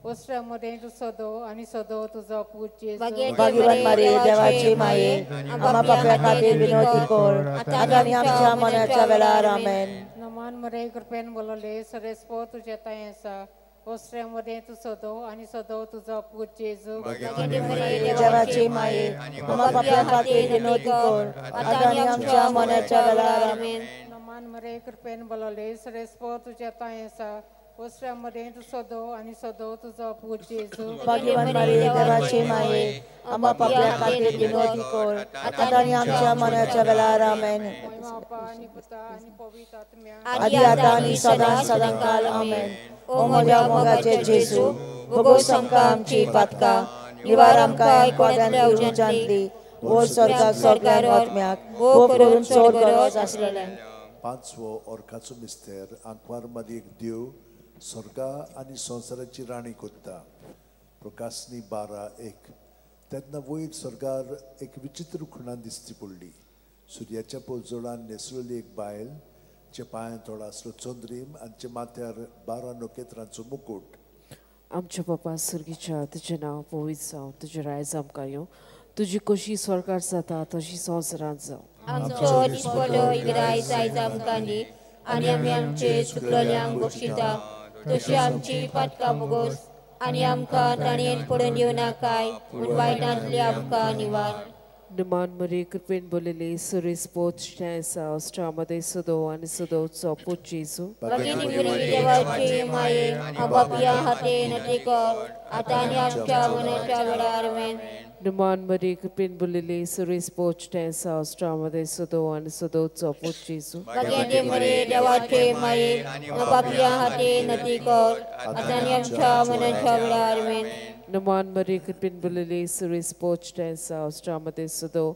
ओसऱ्या मदें तूं सदो आनी सदो तुजो पूत जेजू. भगिनी मरिये देवाचे माये, आमकां पापयां खातीर विनवती कर, आतां आनी आमच्या मरणाच्या वेळार. आमेन. नमान मरे कृपेन बोलले, सरेस्पोर तुज्या तांय आसा, ओसऱ्या मदें तूं सदो आनी सदो तुजो पूत जेजू. भगिनी मरिये देवाचे माये, आमकां पापयां खातीर विनवती कर, आतां आनी आमच्या मरणाच्या वेळार. आमेन. नमान मरे कृपेन बोलले, सरेस्पोर तुज्या तांय आसा, ओसऱ्या मदें तूं सदो आनी सदो तुजो पूत जेजू. भगिनी मरिये देवाचे माये, आमकां पापयां खातीर विनवती कर, आतां आनी आमच्या मरणाच्या वेळार. आमेन. आनी पुता आनी पवित्र आत्म्या, आदी आतां आनी सदां सदांकाल. आमेन. ओ म्हज्या मोगाचे जेजू, भोगोस आमकां आमची पातकां, निवार आमकां एकोड्यांतली उज्यांतली, व्हर स्वर्गाक सगळ्या आत्म्याक, भोव करून चड गरज आसलेल्यांक. पांचवो ओरखाचो मिस्तेर. आंकवार मदीं एक देव स्वर्गा आनी संवसाराची राणी कोत्ता. प्रकाशनी 12:1. तेन्ना वयर स्वर्गार एक विचित्र खुणा दिसती पडली. सुर्याच्या पोजोळान न्हेसलेली एक बायल, चे पांयां थोडो आसलो चंद्रीम आनी चे माथ्यार 12 नखेत्रांचो मुकूट. आमच्या बापा सुर्गीच्या, तुजें नांव पवित्र जावं, तुजें रायज आमकां येवं, तुजी कशी स्वर्गार जाता तशी संवसारांत जावं. आमचो दिसपडो इगरायज आयज आमकां दी, आनी आमी आमचे चुकलेल्यांक बक्षिता तशी आमची पातकां भोगोस, आनी आमकां ताणयेन पडून दिवं नाकाय, पूण वायटांतली आमकां निवार. नमान मरे कृपेन बोलले, सुरेस पोच आसा, ओस्ट्रा मदें सदो आनी सदोचो पूत जेजू. भगिनी मरिये देवाचे माये, आमकां पापयां खातीर विनवती कर, आतां आनी आमच्या मरणाच्या वेळार. आमेन. नमान मरे कृपेन बोलले, सुरेस पोच आसा, ओस्ट्रा मदें सदो आनी सदोचो पूत जेजू. भगिनी मरिये देवाचे माये, आमकां पापयां खातीर विनवती कर, आतां आनी आमच्या मरणाच्या वेळार. आमेन. नमान मरे कृपेन बोलले, सुरेस पोच आसा, ओस्ट्रा मदें सदो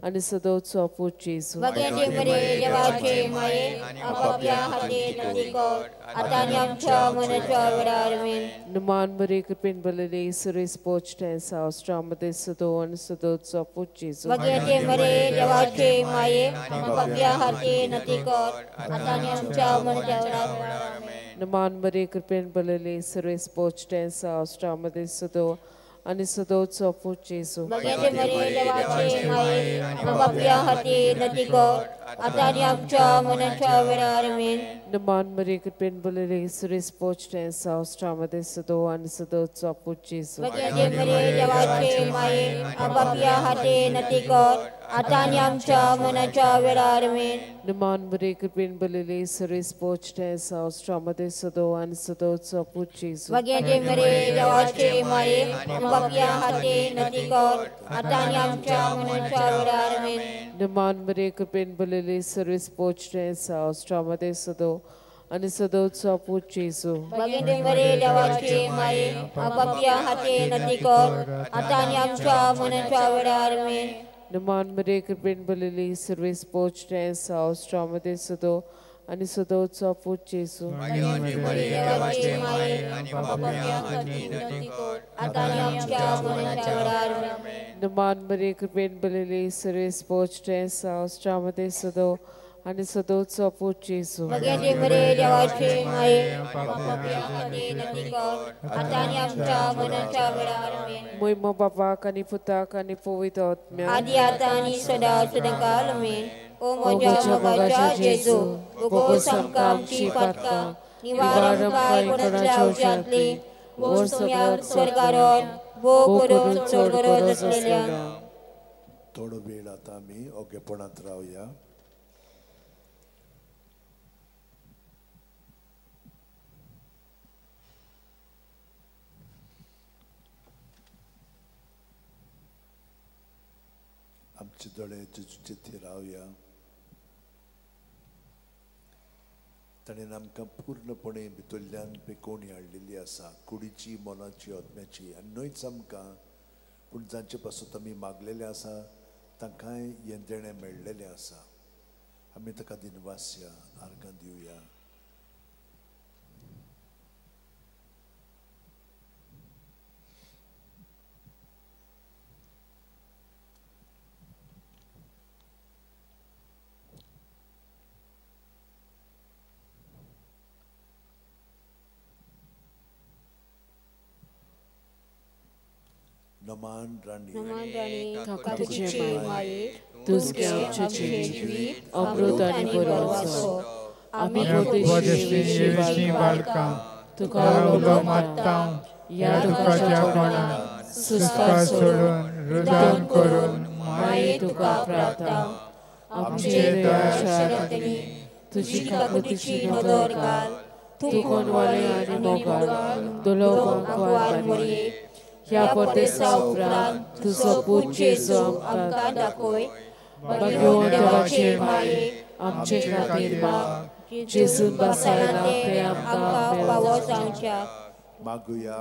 आनी सदोचो पूत जेजू. भगिनी मरिये देवाचे माये, आमकां पापयां खातीर विनवती कर, आतां आनी आमच्या मरणाच्या वेळार. आमेन. नमान मरे कृपेन बोलले, सुरेस पोच आसा, ओस्ट्रा मदें सदो आनी सदोचो पूत जेजू. भगिनी मरिये देवाचे माये, आमकां पापयां खातीर विनवती कर, आतां आनी आमच्या मरणाच्या वेळार. आमेन. नमान मरे कृपेन बोलले, सुरेस पोच आसा, ओस्ट्रा मदें सदो आनी सदोचो पूत जेजू. भगिनी मरिये देवाचे माये, आमकां पापयां खातीर विनवती कर, आतां आनी आमच्या मरणाच्या वेळार. आमेन. नमान मरे कृपेन बोलले, सुरेस पोच आसा, ओस्ट्रा मदें सदो आनी सदोचो पूत जेजू. भगिनी मरिये देवाचे माये, आमकां पापयां खातीर विनवती कर, आतां आनी आमच्या मरणाच्या वेळार. आमेन. नमान मरे कृपेन बोलले, सुरेस पोच आसा, ओस्ट्रा मदें सदो आनी सदोचो पूत जेजू. भगिनी मरिये देवाचे माये, आमकां पापयां खातीर विनवती कर, आतां आनी आमच्या मरणाच्या वेळार. आमेन. नमान मरे कृपेन बोलले, सुरेस पोच आसा, ओस्ट्रा मदें सदो आनी सदोचो पूत जेजू. भगिनी मरिये देवाचे माये, आमकां पापयां खातीर विनवती कर, आतां आनी आमच्या मरणाच्या वेळार. आमेन. नमान मरे कृपेन बोलले, सुरेस पोच आसा, ओस्ट्रा मदें सदो आनी सदोचो पूत जेजू. भगिनी मरिये देवाचे माये, आमकां पापयां खातीर विनवती कर, आतां आनी आमच्या मरणाच्या वेळार. आमेन. नमान मरे कृपेन बोलले, सुरेस पोच आसा, ओस्ट्रा मदें सदो आनी सदोचो पूत जेजू. भगिनी मरिये देवाचे माये, आमकां पापयां खातीर विनवती कर, आतां आनी आमच्या मरणाच्या वेळार. आमेन. मोहिमा बापाक आनी पुताक आनी पवित्र आत्म्याक, आदी आतां आनी सदां सदांकाल. आमेन. ओ म्हज्या मोगाच्या जेजू, भोगोस आमकां आमची पातकां, निवार आमकां कोणाच्या उज्यांतली, व्हर स्वर्गार भोव करून चड गरज आसलेल्यांक. थोडो वेळ आतां आमी ओगेपणांत रावया. आमचे दोळे जेजूचे थिरावया. ताणें आमकां पूर्णपणे भितरल्यान पेकोवणी हाडलेली आसा, कुडीची, मनाची, आत्म्याची. आनी न्हयच आमकां, पूण जांचे पासून आमी मागलेलें आसा तांकांय हें देणें मेळ्ळेलें आसा. आमी ताका दिनवासया, आर्गां दिवया. नमान राणी, काकुतीचे माये, तूंच गे आमचें जिवीत, अमृत आनी बरोवचो. आमी परदेशी बालकां, तुका उलो मारता, ह्या दुखाच्या कोणाक सुस्कार सोडून रुदान करून माये तुका प्रार्थना. आमचे दयाशाली तुजी काकुतीची नदर घाल, तूं कोणवाले आनी मोगाळ दुलोबांक मरये. ह्या परदेसा उपरांत तुजो पूत जेजू आमकां दाखय. भाग्यवंत देवाचे माये, आमचे खातीर माग, जेजून बसायला ते आमकां फावो जावच्याक. मागुया.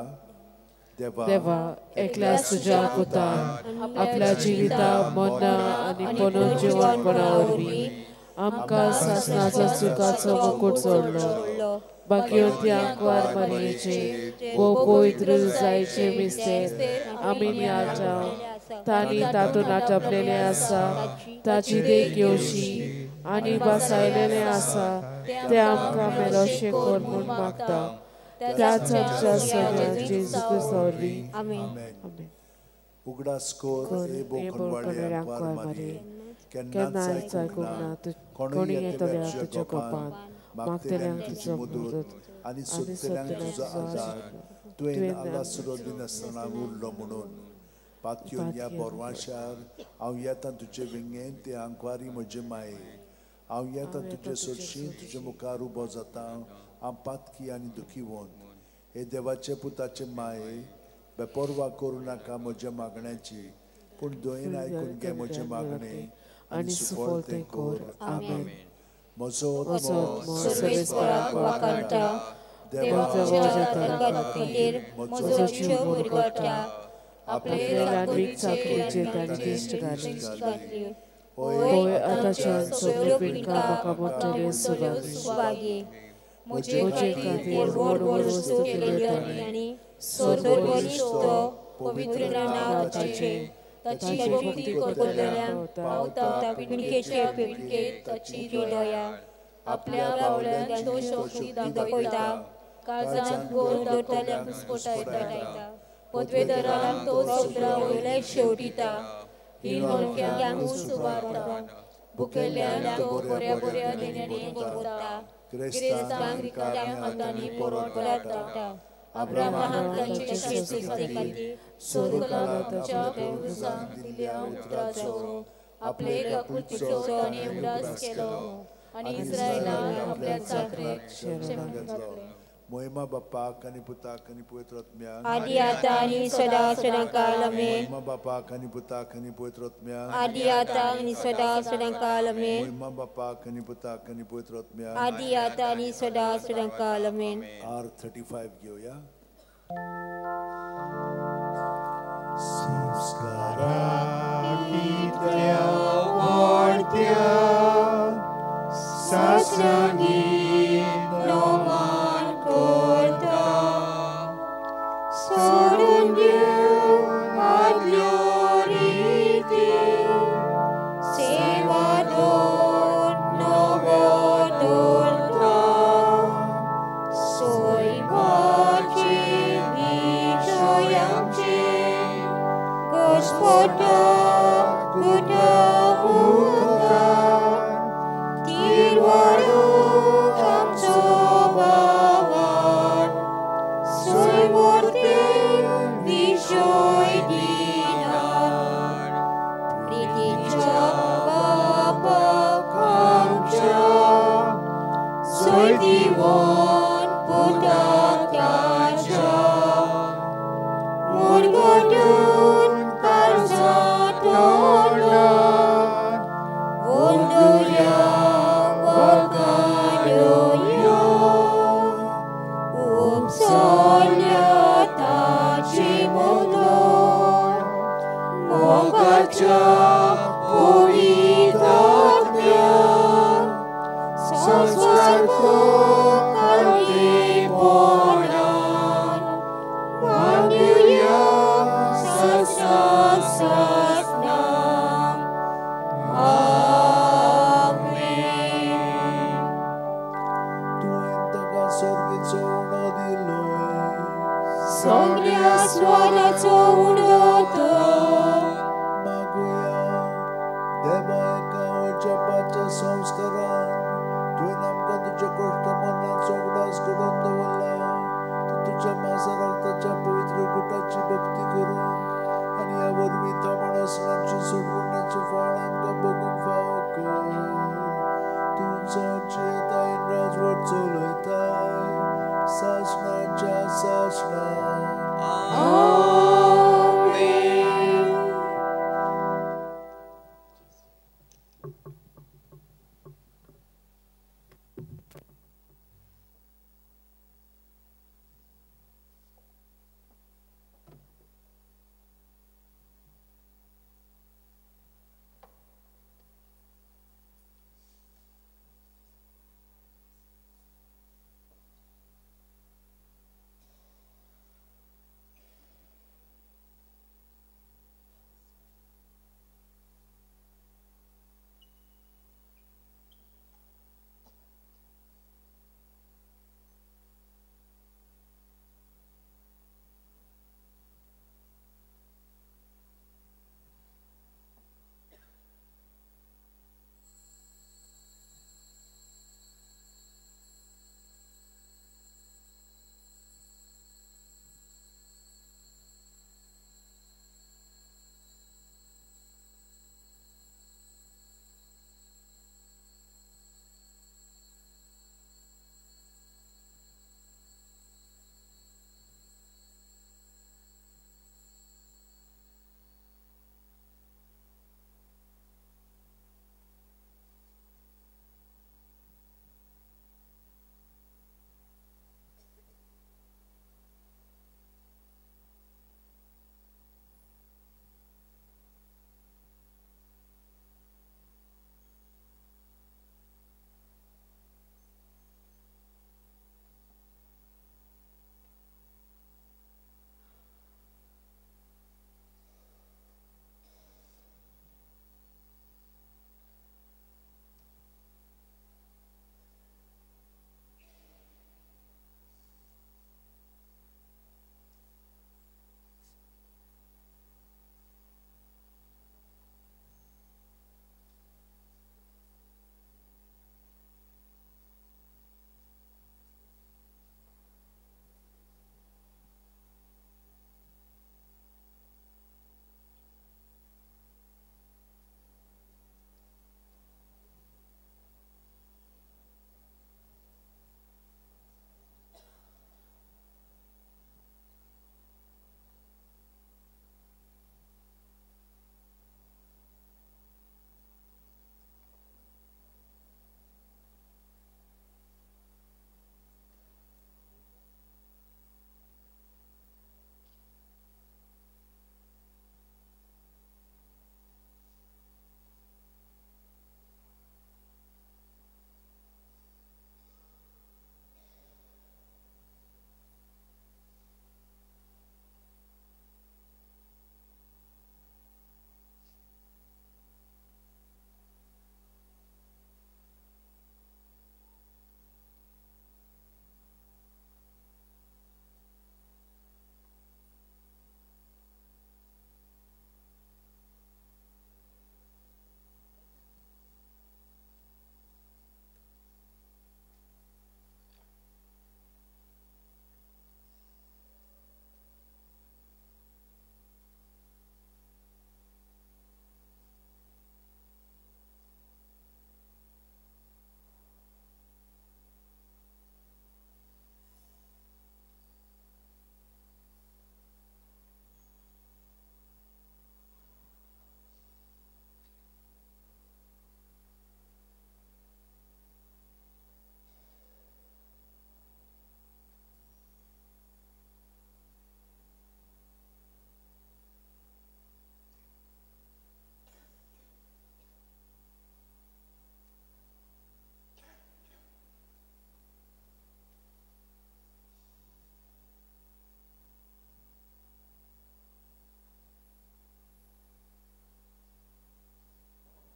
देवा, एकल्याच तुज्या पुतान आपल्या जिविता, मरणां आनी पुनर्जिवनपणा वरवीं आमकां सासणाचो सुखाचो मुकूट जोडलो. भाग्यवंती आंकवार मारयेचे वो पवित्र जायचे मिस्तेर आमी नियाळटा, तांणी तातूंत आटपलेलें आसा ताची देख घेवची आनी बसायलेलें आसा तें आमकां मेलोशें कर म्हूण मागता. त्याच आमच्या सगळ्या जेजू क्रिस्ता वरवीं. आमेन. उगडास कर हे बोखणवाळे आंकवार मारये, केन्नाच आयकूंक ना कोणूय येतल्या तुज्या कोपान, मागतल्यांक तुजो मदत आनी सोदतल्यांक तुजो आदार. तुवें आलासरो दिनासतना उरलो म्हणून पातयोन ह्या बोरवाशार हांव येता तुजे विंगेन, ते आंकवारी म्हजे माये. हांव येता तुजे सोडशी, तुजे मुखार उबो जाता हांव पातकी आनी दुखीवंत. हे देवाचे पुताचे माये, बेपर्वा करूं नाका म्हज्या मागण्याची, पूण दोयेन आयकून घे म्हजें मागणें आनी सुफळ तें कर. आमेन. म्हजो आत्मो सर्वेस्पराक वाखाणता, देवाच्या खातीर म्हजो जीव मुरगट्टा. आपले रानवीक चाकरीचेर ताणें दिश्ट घाली. होय, आतांच्यान सगल्यो पिणकां म्हाका म्हणटल्यो सुभागी. म्हजे खातीर व्हड व्हड वस्तू केल्यो ताणें, सर्वबळिश्ट पवित्र नांव ताचें. ताची भक्ती करतल्यांक पावता पिणकेचे पिणकेक ताची दया. आपल्या बावल्यांक तो शक्ती दाखयता, काळजांत गोड दवरतल्यांक स्फोटायता. पदवेदारांक तो सदरा वयले शेवटिता, हिणवळक्यांक सुवारता. भुकेल्ल्यांक तो बऱ्या बऱ्या देण्यांनी भरता, गिरेस्तांक रिकाम्या हातांनी परत. अब्राहमाक ताचे शेती खातीर स्वर्गाच्या पुरुषांक दिल्ल्या उतराचो आपले काकुळतीचो ताणें उगडास केलो आनी इस्रायलाक आपल्या चाकरेक शरण घातलें. मोहिमा बापाक आनी पुताक आनी पवित्र आत्म्याक, आदी आतां आनी सदां सदांकाळ. आमेन. मोहिमा बापाक आनी पुताक आनी पवित्र आत्म्याक, आदी आतां आनी सदां सदांकाळ. आमेन. मोहिमा बापाक आनी पुताक आनी पवित्र आत्म्याक, आदी आतां आनी सदां सदांकाळ. आमेन. R35 घेवया. संस्कारा कितल्या वाडत्या सासणांनी नमान करता, सोडून दिव आदल्यो रिती, सेवा दवर नवो दवरता. सैमाचे विशयांचे घोस्पोट मुखार तिरवाडो आमचो भावान, सैमूर्ते विशय दिनार. प्रितीच्या बापाक आमच्या सोय दिवन पुताक ताच्या, मुरगटून काळजांत तोंडार सारको खालतेपणान मानुया सासनां. आमेन. तुवें ताका सर्गीचो उणो दिलो. सगळ्या स्वादाचो